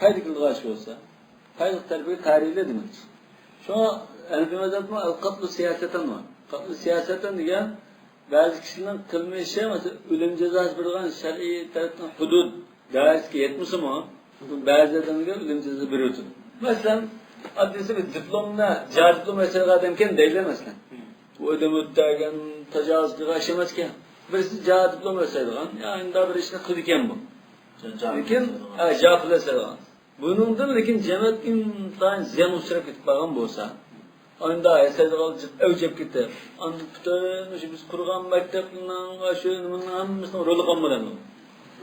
پايدا كېلىدىغان ئىش بولسا، پايدىلىق تەرىپىگە قارىيلى دېمەكچى. شۇڭا ھەنىفىي مەزھەپنىڭ ئەل-قەتلۇ سىياسەتەن بار. قەتلۇ سىياسەتەن دېگەن بەزى كىشىنىڭ قىلمىشى، مەسىلەن، ئۆلۈم جازاسى بېرىدىغان شەرئىي تەرەپتىن ھۇدۇد دائىرىسىگە يەتمىسىمۇ، بەزى ئادەمگە ئۆلۈم جازاسى بېرىۋېتىدۇ. مەسىلەن، ئاددىيسى بىر دىپلومنى، جا دىپلوم ياسايدىغان ئادەمكەن دەيلى، مەسىلەن. بۇ ئادەم ئۆتەگەن، تاجاۋۇز قىلغان ئىش ئەمەسكەن. بىرسى جا دىپلوم ياسايدىغان، يا ئۇنداق بىر ئىشنى قىلىدىكەن بۇ. لېكىن، ھە، جا پۇل ياسايدىغان. بۇنىڭدىن لېكىن جەمئىيەت ئىنتايىن زىيانغا ئۇچراپ كېتىپ قالغان بولسا، ئانداق ياسايدىغان ئەۋج ئېلىپ كېتىپ، ئاندىن پۈتۈن شۇ بىز قۇرغان مەكتەپنىڭ شۇ نېمىنىڭ ھەممىسىنىڭ رولى قالمىدى.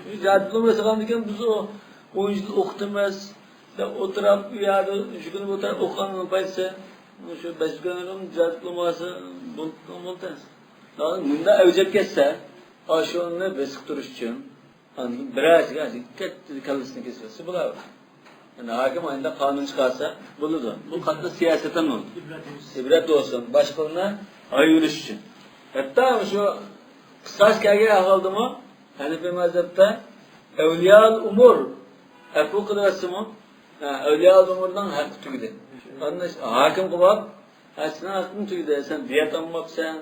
شۇ جا دىپلوم ياسىغاندىكىن بىز ئۇ ئون يىل ئوقۇتىمىز دەپ ئولتۇرۇپ، ئۇ يەردە شۇ كۈنى ئولتۇرۇپ ئوقۇغاننىڭ پايدىسى، شۇ بەش كۈن جا دىپلوم ياسىغان بولدى. مۇنداق ئەۋج ئېلىپ كەتسە، ئاشۇنى بېسىپ تۇرۇش ئۈچۈن ئاندىن بىرەرسىگە كەتتى، كاللىسىنى كېسىۋەتسە بولار. يەنى ھاكىم ئاينىدا قانۇن چىقارسا بولىدۇ. بۇ قاتتىق سىياسەتتىن بولىدۇ. ئىبرەت بولسۇن، باشقىلارنى ئايرىش ئۈچۈن. ھەتتا شۇ قىساس كەلگەن ئەھۋالدىمۇ ھەنىفىي مەزھەپتە ئەۋلىيائۇل ئۇمۇر ئەپۇ قىلىۋەتسىمۇ، ھە، ئەۋلىيائۇل ئۇمۇرنىڭ ھەققى تۈگىدى. ئاندىن ھاكىم قىلىپ ھە، سېنىڭ ھەققىڭ تۈگىدى، سەن دىيەت ئالماپسەن،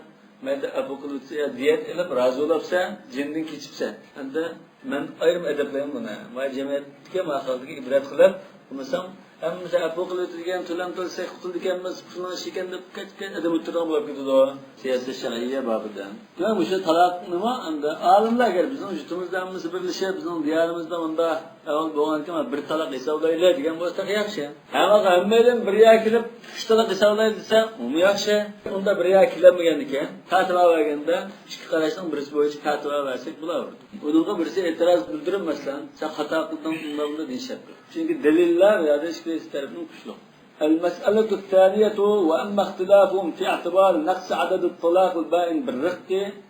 مەيدە ئەپۇ قىلىپسەن، يا دىيەت ئېلىپ رازى بولۇپسەن، جېنىدىن كېچىپسەن. ئەمدى مەن ئايرىم ئەدەپلەيمەن بۇنى. مانا جەمئىيەتتىكى مانا خەلقىگە ئىبرەت قىلىپ، بولمىسام، ھەممىسى ئەپۇ قىلىۋېتىدىكەن، تۆلەم تۆلىسەك قۇتۇلىدىكەنمىز، پۇلنىڭ ئىشى ئىكەن دەپ كەچ-كەچ ئادەم ئۆلتۈرىدىغان بولۇپ كېتىدۇ. سىياسەت شەرئىيە بابىدا. دېمەك، مۇشۇ تالاق نېمە؟ ئەمدى ئالىملار ئەگەر بىزنىڭ يۇرتىمىزدا ھەممىسى بىرلىشىپ، بىزنىڭ دىيارىمىزدا مۇنداق ئەھۋال بولغانىكەن، بىر تالاق ھېسابلايلى دېگەن بولسا تېخى ياخشى. ھەممە، ھەممەيلەن بىر يەرگە كېلىپ، ئۈچ تالاق ھېسابلايلى دېسە، ئۇمۇ ياخشى. ئۇنداق بىر يەرگە كېلەلمىگەندىكىن، پەتىۋا بەرگەندە، ئىككى قاراشنىڭ بىرسى بويىچە پەتىۋا بەرسەك بولىدۇ. ئۇنىڭغا بىرسى ئېتىراز بىلدۈرۈپ، مەسىلەن، سەن خاتا قىلدىڭ، ئۇنداق، بۇنداق دېيىشەتتى. چۈنكى دەلىللەر يا ئىككىلىسى تەرەپنىڭ كۈچلۈك. المسألة الثانية، وأما اختلافهم في اعتبار نقص عدد الطلاق البائن بالرق،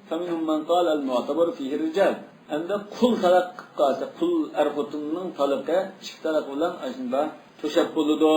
فمنهم من قال المعتبر فيه الرجال. ئەمدى قۇل تالاق قىلىپ قالسا، قۇل ئەر خوتۇننىڭ تالىقى ئىككى تالاق بىلەن ئاشۇنداق توشاپ بولىدۇ.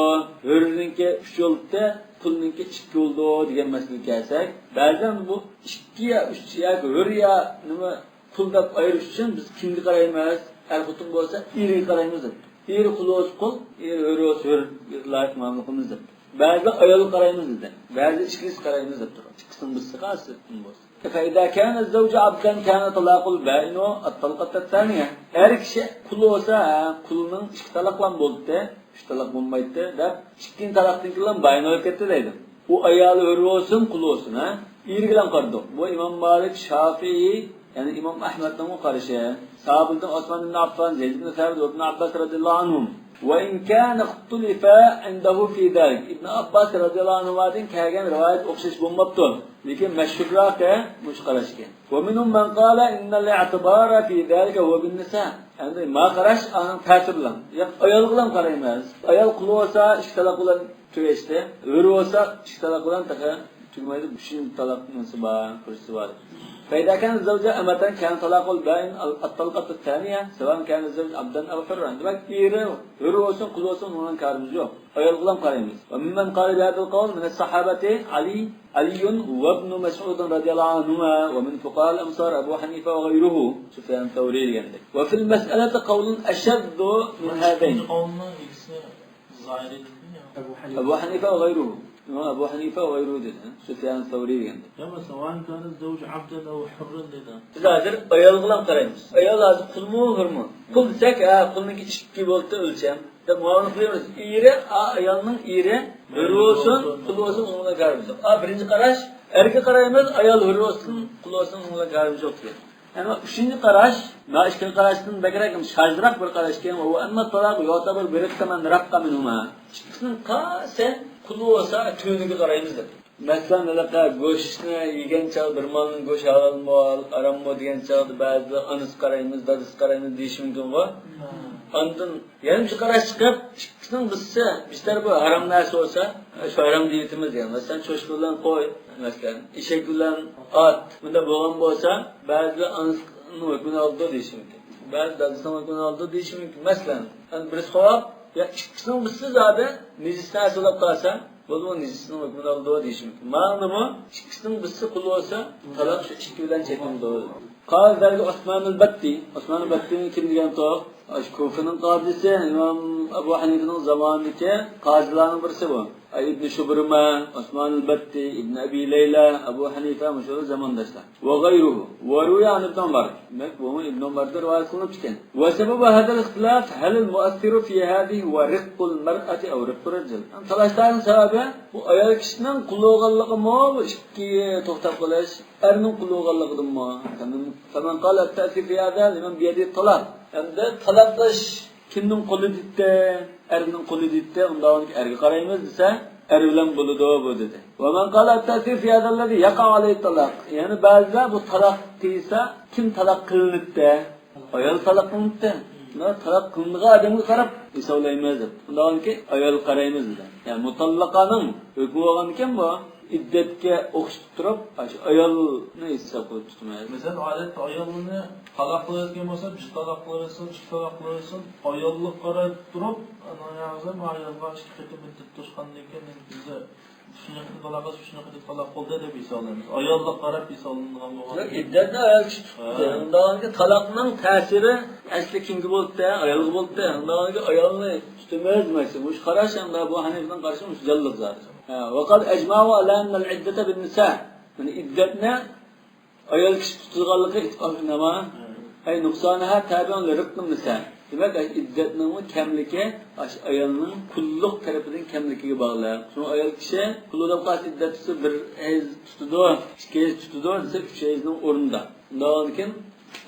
ھۆرنىڭكى ئۈچ بولدى، قۇلنىڭكى ئىككى بولدى دېگەن مەسىلىگە كەلسەك، بەزەن بۇ ئىككى يا ئۈچ ياكى ھۆر يا نېمە، قۇل دەپ ئايرىش ئۈچۈن بىز كىمگە قارايمىز؟ ئەر خوتۇن بولسا ئېرىگە قارايمىز دەپتۇ. ئېرى قۇل بولسا قۇل، ئېرى ھۆر بولسا ھۆرگە لايىق مۇئامىلە قىلىمىز دەپتۇ. بەزىلەر ئايالغا قارايمىز دېدى. بەزى ئىككىلىسىگە قارايمىز دەپتۇ. ئىككىسىنىڭ بىرسى قالسا بولسا. فإذا كان الزوج عبدا كان طلاق البائن الطلقة الثانية. ئەر كىشى قۇل بولسا، ھە، قۇلنىڭ ئىككى تالاقلام بولدى، ئۈچ تالاق بولمايتتى دەپ، ئىككىنچى تالاقتىن كېيىن بايىن بولۇپ كەتتى دەيدۇ. ئۇ ئايالى ھۆر بولسۇن، قۇل بولسۇن، ھە؟ ئېرىگىلا قارىدۇق. بۇ ئىمام مالىك، شافىئىي، يەنى ئىمام ئەھمەدنىڭمۇ قارىشى. ساھابىدىن ئوسمان ئىبن ئەففان، زەيد ئىبن سابىت ۋە ئىبن ئابباس رەزىياللاھۇ ئەنھۇم. وإن كان اختلف عنده في ذلك. ئىبن ئابباس رەزىياللاھۇ ئەنھۇدىن كەلگەن رىۋايەت ئوخشاش بولماپتۇ. لېكىن مەشھۇرراقى مۇشۇ قاراش ئىكەن. ومنهم من قال إن الاعتبار في ذلك هو بالنساء. ئەمدى ما قاراش ئانىڭ تەسىرى بىلەن. ياق، ئايالغىلا قارايمىز. ئايال قۇل بولسا ئىككى تالاق بىلەن تۈگەشتى. ھۆر بولسا ئىككى تالاق بىلەن تېخى تۈگىمەيدۇ. ئۈچىنچى تالاق نېمىسى بار، پۇرسىتى بار. فإذا كان الزوج أمة كان طلاقه البائن الطلقة الثانية سواء كان الزوج عبدا أو حرا. دېمەك، ئېرى ھۆر بولسۇن، قۇل بولسۇن، ئۇنىڭ كارىمىز يوق. ئايالغىلا قارايمىز. وممن قال بهذا القول من الصحابة علي، علي وابن مسعود رضي الله عنهما ومن فقهاء الأمصار أبو حنيفة وغيره، سفيان الثوري دېگەندەك. وفي المسألة قول أشذ من هذين. قولنىڭ ئىگىسى زاھىرىي دېدىمۇ يا؟ ئەبۇ ھەنىفە. ئەبۇ ھەنىفە ۋە غەيرۇھۇ. ئىمام ئەبۇ ھەنىفە ۋە غەيرۇھۇ دېدى. سۇفيان سەۋرى دېگەندەك. يا مەسىلەن، ۋەئىن كانە زەۋجۇ ئەبدەن ئەۋ ھۇررەن دېدى. بىز ھازىر ئايالغىلا قارايمىز. ئايال ھازىر قۇلمۇ، ھۇرمۇ؟ قۇل دېسەك، ھە، قۇلنىڭكى ئىككى بولدى ئۆلچەم دەپ مۇئامىلە قىلىمىز. ئېرى، ئا، ئايالنىڭ ئېرى ھۆر بولسۇن، قۇل بولسۇن، ئۇنىڭ بىلەن كارىمىز يوق. ئا، بىرىنچى قاراش، ئەرگە قارايمىز، ئايال ھۆر بولسۇن، قۇل بولسۇن، ئۇنىڭ بىلەن كارىمىز يوق دېگەن. ئەمما ئۈچىنچى قاراش، مانا ئىككىنچى قاراشتىن بەكرەك شاجراق بىر قاراش ئىكەن. ۋە ئەننە تالاق يۇئتەبەر بىرىقتە مەن رەققە مىنھۇما. ئىككىسىنىڭ قايسى قۇل بولسا تۆۋىنىگە قارايمىز دەپ. مەسىلەن، ھېلىقى گۆشنى يېگەن چاغدا بىر مالنىڭ گۆشى ھالالمۇ، ھاراممۇ دېگەن چاغدا بەزىلەر ئانىسى قارايمىز، دادىسى قارايمىز دېيىشى مۇمكىنغۇ. ئاندىن يەنە بىر قاراش چىقىپ، ئىككىسىنىڭ بىرسى، بىر تەرىپى ھارام نەرسە بولسا، شۇ ھارام دېيىۋېتىمىز دېگەن. مەسىلەن، چوشقا بىلەن قوي، مەسىلەن، ئېشەك بىلەن ئات. بۇنداق بولغان بولسا، بەزىلەر ئانىسىنىڭ ھۆكمىنى ئالىدۇ دېيىشى مۇمكىن. بەزى دادىسىنىڭ ھۆكمىنى ئالىدۇ دېيىشى مۇمكىن. مەسىلەن، ئەمدى بىرسى قويۇپ، يا ئىككىسىنىڭ بىرسى زادى نىجىس نەرسە بولۇپ قالسا، بولدىمۇ، نىجىسنىڭ ھۆكمىنى ئالىدۇ دېيىشى مۇمكىن. ماڭىمۇ ئىككىسىنىڭ بىرسى قۇل بولسا، تالاق شۇ ئىككى بىلەن چەكلىنىدۇ. قال ذلك عثمان البتي. ئوسمان بەتتىنى كىم دېگەن توق؟ ئاشۇ كۇفىنىڭ قازىسى، ئىمام ئەبۇ ھەنىفىنىڭ زامانىدىكى قازىلارنىڭ بىرسى بۇ. ئەي ئىبنى شۇبرىمە، ئوسمان ئەلبەتتى، ئىبنى ئەبى لەيلە، ئەبۇ ھەنىفە، مۇشۇلار زامانداشلار. ۋە غەيرۇھۇ. ۋە رۇۋىيە ئەن ئىبنى ئۆمەر. دېمەك، بۇمۇ ئىبنى ئۆمەردىن رىۋايەت قىلىنىپتىكەن. ۋە سەبەبۇ ھەزەل ئىختىلاف ھەلىل مۇئەسسىرۇ فى ھەزىھى ۋە رىققۇل مەرئەتى ئەۋ رىققۇ رىجال. تالاشلارنىڭ سەۋەبى، بۇ ئايال كىشىنىڭ قۇل بولغانلىقىمۇ بۇ ئىككى توختاپ قېلىش، ئەرنىڭ قۇل بولغانلىقىدىنمۇ؟ فمن قال التأثير في هذا لمن بيده الطلاق. ئەمدى تالاقلاش كىمنىڭ قولىدا ئىددە؟ ئەرنىڭ قولىدا ئىددە، ئۇنداق ئەرگە قارايمىز دېسە، ئەر بىلەن بولىدۇ بۇ دېدى. ومن قال التأثير في هذا الذي يقع عليه الطلاق. يەنە بەزىلەر بۇ تالاق دېسە، كىم تالاق قىلىنىدۇ؟ ئايال تالاق قىلىنىدۇ. مانا تالاق قىلىنىدىغان ئادەمگە قاراپ ھېسابلايمىز دەپ. ئۇنداق ئەرگە ئايال قارايمىز دېدى. يەنى مۇتەللىقانىڭ ھۆكمى بولغانىكەن بۇ. ئىددەتكە ئوخشىتىپ تۇرۇپ، ئاشۇ ئايالنى ھېساب قىلىپ تۇتىمىز. مەسىلەن، ئادەتتە ئايالنى تالاق قىلىۋەتكەن بولسا، بىر تالاق قىلىۋەتسۇن، ئىككى تالاق قىلىۋەتسۇن، ئاياللىق قاراپ تۇرۇپ، ئانا يازدا ئايالغا ئىككى قېتىم ئىددەت توشقاندىن كېيىن، بىزدە ئۈچىنچى قېتىم تالاق قىلسا، ئۈچىنچى قېتىم تالاق بولدى دەپ ھېسابلايمىز. ئاياللىق قاراپ ھېسابلىنىدىغان بولغان. ياق، ئىددەتنى ئايال كىشى تۇتتى. ھە. ئۇنداق تالاقنىڭ تەسىرى ئەسلى كىمگە بولدى؟ ئايالغا بولدى. ئۇنداق ئايالنى تۇتىمىز دېمەكچى. مۇشۇ قاراش ئەمدى ئەبۇ ھەنىفىنىڭ قارىشى مۇشۇ جانلىق زادى. ھە، وقد أجمعوا على أن العدة بالنساء. يەنى ئىددەتنى ئايال كىشى تۇتىدىغانلىقى ئىتتىپاق ئىناما. ئەي نۇقسانىھا تابىئۇن لىرىققىن نىسا. دېمەك، ئىددەتنىڭمۇ كەملىكى ئاشۇ ئايالنىڭ قۇللۇق تەرىپىدىن كەملىكىگە باغلىق. شۇڭا ئايال كىشى قۇل بولۇپ قالسا ئىددەت تۇتسا، بىر ھەيز تۇتىدۇ، ئىككى ھەيز تۇتىدۇ دېسە، ئۈچ ھەيزنىڭ ئورنىدا. ئۇنداقتىن كېيىن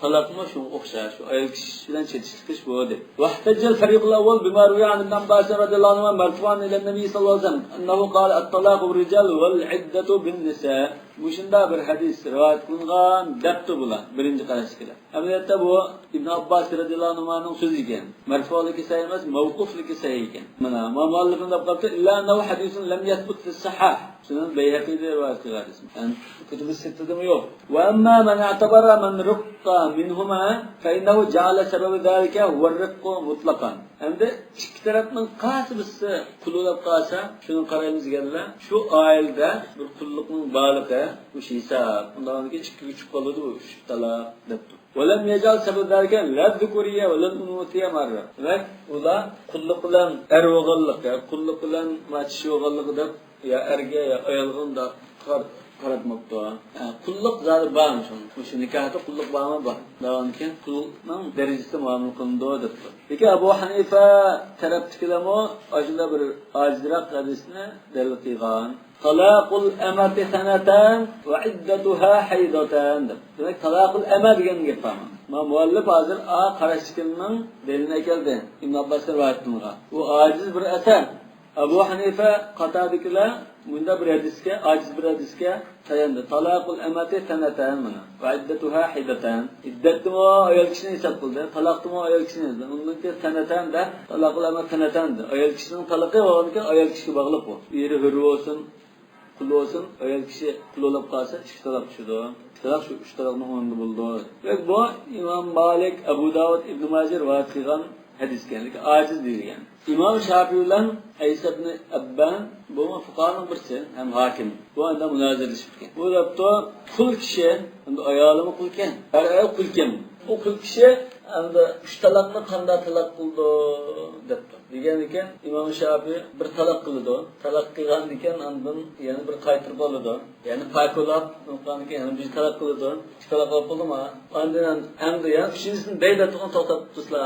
تالاقمۇ شۇنىڭغا ئوخشاش، شۇ ئايال كىشى بىلەن چېتىشلىق ئىش بۇ دەپ. واحتج الفريق الأول بما روي عن ابن عباس رضي الله عنهما مرفوعا إلى النبي صلى الله عليه وسلم أنه قال: الطلاق الرجال والعدة بالنساء. مۇشۇنداق بىر ھەدىس رىۋايەت قىلىنغان دەپتۇ بۇلار، بىرىنچى قاراشتىكىلەر. ئەمەلىيەتتە بۇ ئىبن ئابباس رەزىياللاھۇ ئەنھۇمانىڭ سۆزى ئىكەن. مەرفۇئلۇقى سەھىھ ئەمەس، مەۋقۇفلۇقى سەھىھ ئىكەن. مانا، مۇئەللىپىمىز دەپ قاپتۇ، إلا أنه حديث لم يثبت في الصحاح. شۇنىڭ بەيھەقىدە رىۋايەت قىلغان ھەدىس. يەنى كۇتۇبۇ سىتتىدىمۇ يوق. وأما من اعتبر من رق منهما فإنه جعل سبب ذلك هو الرق مطلقا. ئەمدى ئىككى تەرەپنىڭ قايسى بىرسى قۇل بولۇپ قالسا، شۇنى قارايمىز دېگەنلەر، شۇ ئائىلىدە بىر قۇللۇقنىڭ بارلىقى، مۇشۇ ھېساب. ئۇنداقتىن كېيىن ئىككىگە چۈشۈپ قالىدۇ، بۇ ئۈچ تالاق دەپتۇ. ولم يجعل سبب ذلك لا الذكورية ولا الأنوثية مارا. دېمەك، ئۇلار قۇللۇق بىلەن ئەر بولغانلىق، يا قۇللۇق بىلەن چىشى بولغانلىقى دەپ، يا ئەرگە، يا ئايالغا ئۇنداق قار-، قاراتماپتۇ. ھە، قۇللۇق زادى بارمۇ شۇنىڭ؟ مۇشۇ نىكاھتا قۇللۇق بارمۇ؟ بار. دەۋانكى قۇلنىڭ دەرىجىسىدە مۇئامىلە قىلىنىدۇ دەپتۇ. لېكىن ئەبۇ ھەنىفە تەرەپتىكىلەرمۇ ئاشۇنداق بىر ئاجىزراق ھەدىسنى دەلىل قىلغان. تالاقۇل ئەمەتى سەنەتان ۋە ئىددەتۇھا ھەيدەتان دەپ. دېمەك، تالاقۇل ئەمە دېگەن گەپ بار. ما مۇئەللىپ ھازىر ئا قاراشتىكىنىڭ دەلىلىنى ئەكەلدى. ئىبن ئابباستىن رىۋايەت قىلىنغان. ئۇ ئاجىز بىر ئەسەر. ئەبۇ ھەنىفە قاتادىكىلەر مۇنداق بىر ھەدىسكە، ئاجىز بىر ھەدىسكە تاياندى. تالاقۇل ئەمەتى سەنەتان مانا. ۋە ئىددەتۇھا ھەيدەتان. ئىددەتتىمۇ ئايال كىشىنى ھېساب قىلدى، تالاقتىمۇ ئايال كىشىنى ھېساب قىلدى. ئۇندىن كېيىن سەنەتان دە، تالاقۇل ئەمەت سەنەتان دە. ئايال كىشىنىڭ تالاقى بولغاندىن كېيىن ئايال كىشىگە باغلىق بۇ. ئېرى ھۆر بولسۇن، قۇل بولسۇن، ئايال كىشى قۇل بولۇپ قالسا ئىككى تالاق چۈشىدۇ. تالاق شۇ ئۈچ تالاقنىڭ ئورنىدا بولىدۇ. دېمەك، بۇ ئىمام مالىك، ئەبۇ داۋۇد، ئىبن ماجە رىۋايەت قىلغان ھەدىسكەن، لېكىن ئاجىز دېيىلگەن. ئىمام شافىئى بىلەن ئەيسا ئىبن ئەببان، بۇمۇ فۇقاھانىڭ بىرسى ھەم ھاكىم. بۇ ئاندا مۇنازىرىلىشىپتىكەن. بۇ دەپتۇ، قۇل كىشى، ئەمدى ئايالىمۇ قۇلكەن، ھەر ئايال قۇلكەن. ئۇ قۇل كىشى ئەمدى ئۈچ تالاقنى قانداق تالاق قىلىدۇ دەپتۇ. دېگەنىكەن، ئىمام شافىئى بىر تالاق قىلىدۇ. تالاق قىلغاندىكىن ئاندىن يەنە بىر قايتۇرۇپ ئالىدۇ. يەنە پاكۇلاپ، ئۇنىڭدىن كېيىن يەنە بىر تالاق قىلىدۇ. ئىككى تالاق بولۇپ بولدىما؟ ئاندىن ئەمدى يەنە ئۈچىنچىسىنى دەيدۇ، توختاپ تۇرسىلا.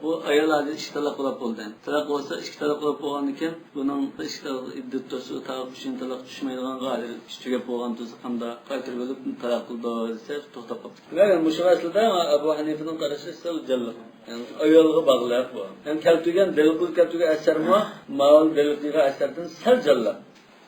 بۇ ئايال ھازىر ئىككى تالاق بولۇپ بولدى. تالاق بولسا ئىككى تالاق بولۇپ بولغاندىكىن، بۇنىڭ ئىككى تالاق ئىددەت تۇرسا، تا ئۈچىنچى تالاق چۈشمەيدىغانغا ھازىر ئىش تۈگەپ بولغان تۇرسا، قانداق قايتۇرۇپ ئېلىپ تالاق قىلىدۇ دېسە، توختاپ قاپتۇ. لېكىن مۇشۇ مەسىلىدە ئەبۇ ھەنىفىنىڭ قارىشى سەل جانلىق. يەنى ئايالغا باغلىق بۇ. يەنى كەلتۈرگەن دەلىل، كەلتۈرگەن ئەسەرمۇ ماۋۇ دەلىل قىلغان ئەسەردىن سەل جانلىق.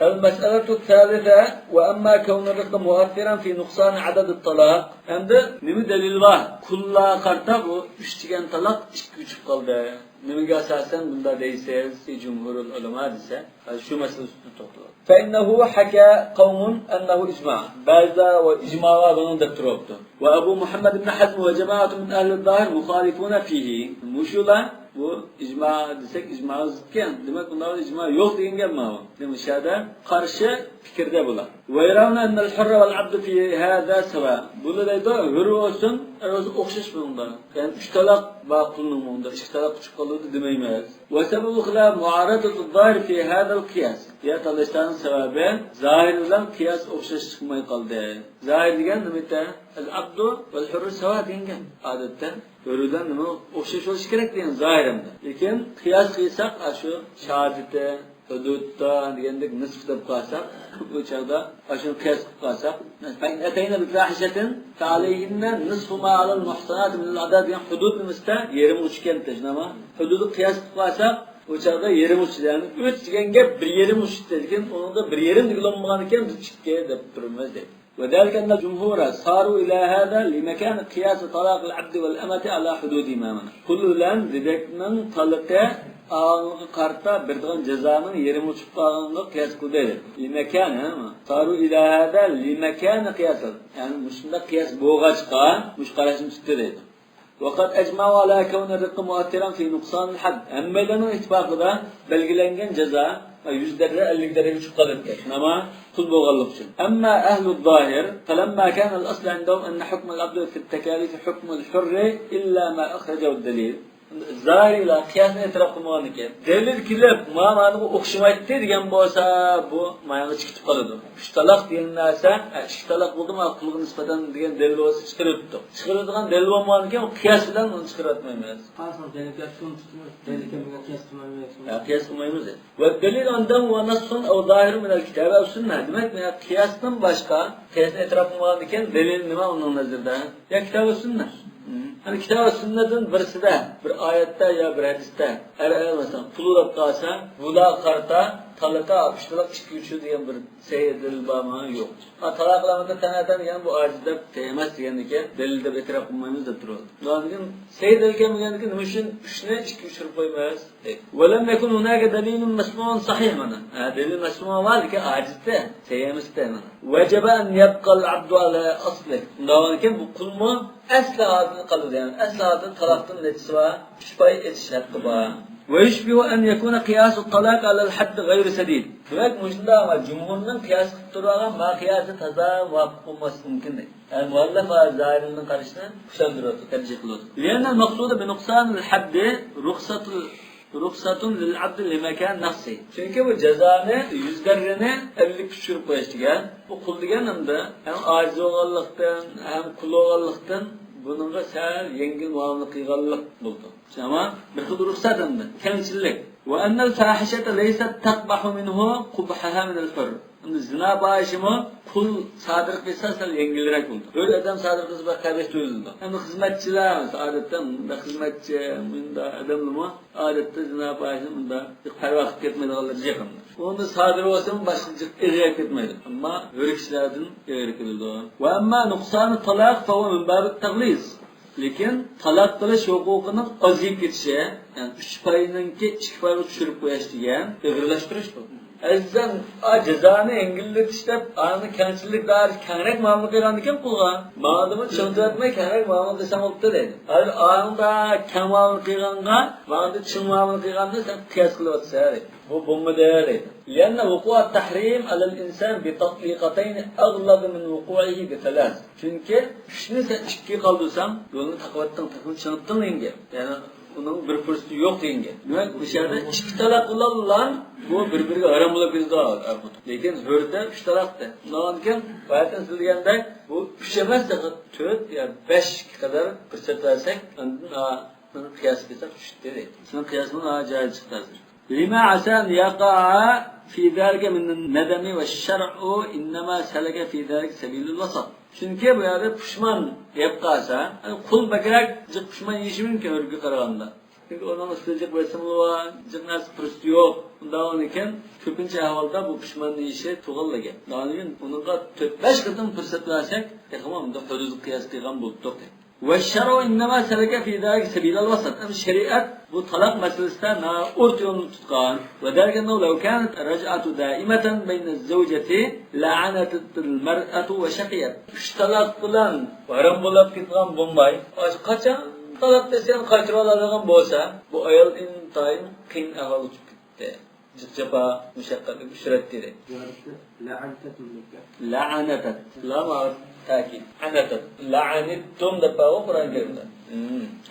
المسألة الثالثة، وأما كون الرق مؤثرا في نقصان عدد الطلاق. ئەمدى نېمە دەلىل بار؟ قۇللارغا قارىتا بۇ ئۈچ دېگەن تالاق ئىككىگە چۈشۈپ قالدى. نېمىگە ئاساسەن بۇنداق دەيسىز، جۇمھۇرۇل ئۇلەما دېسە، شۇ مەسىلە ئۈستىدە توختىلىدۇ. فإنه حكى قوم أنه إجماع. بەزىلەر ئىجما بار بۇنىڭ دەپ تۇرۇپتۇ. وأبو محمد بن حزم وجماعة من أهل الظاهر مخالفون فيه. مۇشۇلار، بۇ ئىجما دېسەك، ئىجماغا زىتكەن. دېمەك، ئۇنداق ئىجما يوق دېگەن گەپ ماۋۇ. دېمەك، شۇ يەردە قارشى پىكىردە بۇلار. ويرون أن الحر والعبد في هذا سواء. بۇلار دەيدۇ، ھۆر بولسۇن، ئەر بولسۇن ئوخشاش بۇنىڭدا. يەنى ئۈچ تالاق بار قۇلنىڭ بۇنىڭدا، ئىككى تالاق چۈشۈپ قالىدۇ دېمەيمىز. وسبب خلاف معارضة الظاهر في هذا القياس. يا تاللاشلارنىڭ سەۋەبى، زاھىر بىلەن قىياس ئوخشاش چىقماي قالدى. زاھىر دېگەن نېمە؟ العبد والحر سواء دېگەن گەپ. ئادەتتە ھۆر بىلەن نېمە ئوخشاش بولۇشى كېرەك دېگەن زاھىر ئەمدى. لېكىن قىياس قىلساق، ئاشۇ شاھادىتى، ھۇدۇدتا دېگەندەك نىسف دەپ قالساق، ئۇ چاغدا ئاشۇنى قىياس قىلىپ قالساق، فإن أتين بفاحشة فعليهن نصف ما على المحصنات من العذاب دېگەن ھۇدۇد نېمىسىدە يېرىمى ئۈچ ئىكەن، تېخى نېمە؟ ھۇدۇدنى قىياس قىلىپ قالساق، ئۇ چاغدا يېرىمى ئۈچ، يەنى ئۈچ دېگەن گەپ بىر يېرىمى ئۈچ، لېكىن ئۇنىڭدا بىر يېرىم دېگىلى بولمىغان ئىكەن، بىز ئىككى دەپ تۇرىمىز دەيدۇ. وذلك أن الجمهور صاروا إلى هذا لمكان قياس طلاق العبد والأمة على حدودهما. قۇل بىلەن دېدەكنىڭ تالىقى ئاڭىغا قارىتا بېرىدىغان جازانىڭ يېرىمى ئۇچۇپ قالغانغا قىياس قىلدى دەيدۇ. لمكان، ھە؟ صاروا إلى هذا لمكان قياس. يەنى مۇشۇنداق قىياس بولغاچقا، مۇشۇ قاراشنى تۇتتى دەيدۇ. وقد أجمعوا على كون الرق مؤثرا في نقصان الحد. ھەممەيلەننىڭ ئىتتىپاقىدا بەلگىلەنگەن جازا يۈز دەرىجە، ئەللىك دەرىجىگە چۈشۈپ قالىدىكەن. نېمە؟ قۇل بولغانلىقى ئۈچۈن. أما أهل الظاهر فلما كان الأصل عندهم أن حكم العبد في التكاليف حكم الحر إلا ما أخرجه الدليل. زاھىرىيلار قىياسنى ئېتىراپ قىلمىغاندىكىن، دەلىل كېلىپ، ما-، مانىغا ئوخشىمايتتى دېگەن بولسا، بۇ ماياغا چىقىپ قالىدۇ. ئۈچ تالاق دېگەن نەرسە، ئە، ئىككى تالاق بولدىمۇ، قۇلغا نىسبەتەن دېگەن دەلىل بولسا چىقىرىۋېتىپتۇ. چىقىرىدىغان دەلىل بولمىغاندىكىن، قىياس بىلەن ئۇنى چىقىرىۋەتمەيمىز. قارىساڭ، دەلىل كەلتۈرۈپ تۇتىمىز، دەلىل كەلمىگەن قىياس قىلمايمىز. ھە، قىياس قىلمايمىز. والدليل عندهم هو نص أو ظاهر من الكتاب أو السنة. دېمەك، مانا قىياستىن باشقا، قىياسنى ئېتىراپ قىلمىغاندىكىن، دەلىل نېمە ئۇنىڭ نەزىرىدە؟ يا كىتاب ۋە سۈننە. يەنى كىتاب ۋە سۈننەدىن بىرسىدە، بىر ئايەتتە يا بىر ھەدىستە، ئەر ئايال مەسىلەن، قۇل بولۇپ قالسا، بۇلارغا قارىتا تالاقا ئۈچ تالاق ئىككى ئۈچ دېگەن بىر سەھىھ دەلىل بارمۇ؟ يوق. ھا، تالاق ئەمەتى سەنەتان دېگەن بۇ ئاجىز دەپ، سەھىھ ئەمەس دېگەندىكىن، دەلىل دەپ ئېتىراپ قىلمايمىز دەپ تۇرۇۋاتىدۇ. ئۇنىڭدىن كېيىن سەھىھ دەلىل كەلمىگەندىكىن، نېمە ئۈچۈن ئۈچنى ئىككى ئۈچ قىلىپ قويىمىز؟ ولم يكن هناك دليل مسموع صحيح مانا. ھە، دەلىل مەسمۇ بار، لېكىن ئاجىزتى، سەھىھ ئەمەستى مانا. وجب أن يبقى العبد على أصله. ئۇنداق بولغاندىكىن بۇ قۇلمۇ ئەسلى ھالىتىدە قالىدۇ، يەنى ئەسلى ھالىتىدە تالاقتىن نەچچىسى بار؟ ئۈچ پاي ئېتىش ھەققى بار. ويشبه أن يكون قياس الطلاق على الحد غير سديد. دېمەك، مۇشۇنداق جۇمھۇرنىڭ قىياس قىلىپ تۇرۇۋالغان ما قىياسى تازا مۇۋاپىق بولماسلىقى مۇمكىن دەيدۇ. يەنى مۇئەللىپ زاھىرىنىڭ قارىشىنى كۈچلەندۈرۈۋاتىدۇ، تەرجىھ قىلىۋاتىدۇ. لأن المقصود بنقصان الحد رخصة رخصة للعبد لمكان نقصه. چۈنكى بۇ جازانى، يۈز دەررىنى ئەللىككە چۈشۈرۈپ قويۇش دېگەن. بۇ قۇل دېگەن ئەمدى ھەم ئاجىز بولغانلىقتىن، ھەم قۇل بولغانلىقتىن بۇنىڭغا سەل يەڭگىل مۇئامىلە قىلغانلىق بولىدۇ. ئەمما بىر خىل رۇخسەت ئەمدى، كەڭچىللىك. وأن الفاحشة ليست تقبح منه قبحها من الحر. ئەمدى زىنا پاھىشىمۇ قۇل سادىر قىلسا سەل يەڭگىلرەك بولىدۇ. ھۆر ئادەم سادىر قىلسا بەك قەبىھ تۇيۇلىدۇ. ئەمدى خىزمەتچىلەر، ئادەتتە مۇنداق خىزمەتچى، مۇنداق ئادەملىمۇ ئادەتتە زىنا پاھىشىنى مۇنداق پەرۋا قىلىپ كەتمەيدىغانلار جىق ئەمدى. ئۇندا سادىر بولسىمۇ باشقا جىق ئېغىر كەتمەيدۇ. ئەمما ھۆر كىشىلەردىن ئېغىر كېلىدۇ. وأما نقصان الطلاق فهو من باب التغليظ. لېكىن تالاق قىلىش ھوقۇقىنىڭ ئازىيىپ كېتىشى، يەنى ئۈچ پاينىڭكى ئىككى پايغا چۈشۈرۈپ قويۇش دېگەن ئېغىرلاشتۇرۇش بۇ. ئەزىزەن، ئا، جازانى يەڭگىللىتىش دەپ، ئانى كەڭچىللىك دائىرىسى كەڭرەك مۇئامىلە قىلغاندىكىن قۇلغا، ماڭىدىمۇ چىڭ تۈزەتمەي كەڭرەك مۇئامىلە قىلساڭ بوپتۇ دەيدۇ. ھازىر ئانىڭدا كەڭ مۇئامىلە قىلغانغا، ماڭىدا چىڭ مۇئامىلە قىلغاندا سەن قىياس قىلىۋاتىسەن دەيدۇ. بۇ بولمىدى دەيدۇ. لأن وقوع التحريم على الإنسان بتطليقتين أغلظ من وقوعه بثلاث. چۈنكى ئۈچنى سەن ئىككىگە قالدۇرساڭ، يولنى تاقىۋەتتىڭ، تېخىمۇ چىڭىتتىڭ دېگەن گەپ. يەنى ئۇنىڭ بىر پۇرسىتى يوق دېگەن گەپ. دېمەك، بۇ شەھەردە ئىككى تالاق بىلەنلا بۇ بىر-بىرىگە ھارام بولۇپ كېتىدۇ ئەر-خوتۇن. لېكىن ھۆردە ئۈچ تالاق دە. ئۇنداقكەن، باياتىن سىز دېگەندەك، بۇ ئۈچ ئەمەس، تېخى تۆت يا بەشكە قەدەر پۇرسەت بەرسەك، ئاندىن، ئا، قىياس قىلساق ئۈچتە دەيدۇ. سېنىڭ قىياسىڭ ناھايىتى جايىدا چىقتى ھازىر. لما عسى أن يقع في ذلك من الندم والشرع إنما سلك في ذلك سبيل الوسط. چۈنكى بۇ يەردە پۇشمان يەپ قالسا، يەنى قۇل بەكرەك جىق پۇشمان يېيىشى مۇمكىن ھۆرگە قارىغاندا. چۈنكى ئۇنىڭ ئۈستىدە جىق بېسىمى بار، جىق نەرسە پۇرسىتى يوق. ئۇنداق بولغاندىكىن كۆپىنچە ئەھۋالدا بۇ پۇشمان يېيىشى تۇغۇلغان گەپ. ئۇنىڭغا تۆت بەش قېتىم پۇرسەت بەرسەك، تېخىمۇ ئۇنداق ھۆدۈدلۈك قىياس قىلغان بولۇپتۇق. والشرع إنما سلك في ذلك سبيل الوسط. ئەمما شەرىئەت بۇ تالاق مەسىلىسىدە مانا ئورتا يولنى تۇتقان. وذلك أنه لو كانت الرجعة دائمة بين الزوجة لعنتت المرأة وشقيت. ئۈچ تالاق بىلەن ھارام بولاپ كېتىدىغان بولماي، قاچان تالاق دېسە قايتۇرۇۋالىدىغان بولسا، بۇ ئايال ئىنتايىن قىيىن ئەھۋالغا چۈشۈپ كېتىپتۇ. جىق جاپا، مۇشەققەتكە ئۇچرايتتى دەيدۇ. لەئەنتەت. لام تاكىد. ئەنەتەت. لەئەنتۇم دەپ بارغۇ قۇرئان كەرىمدە.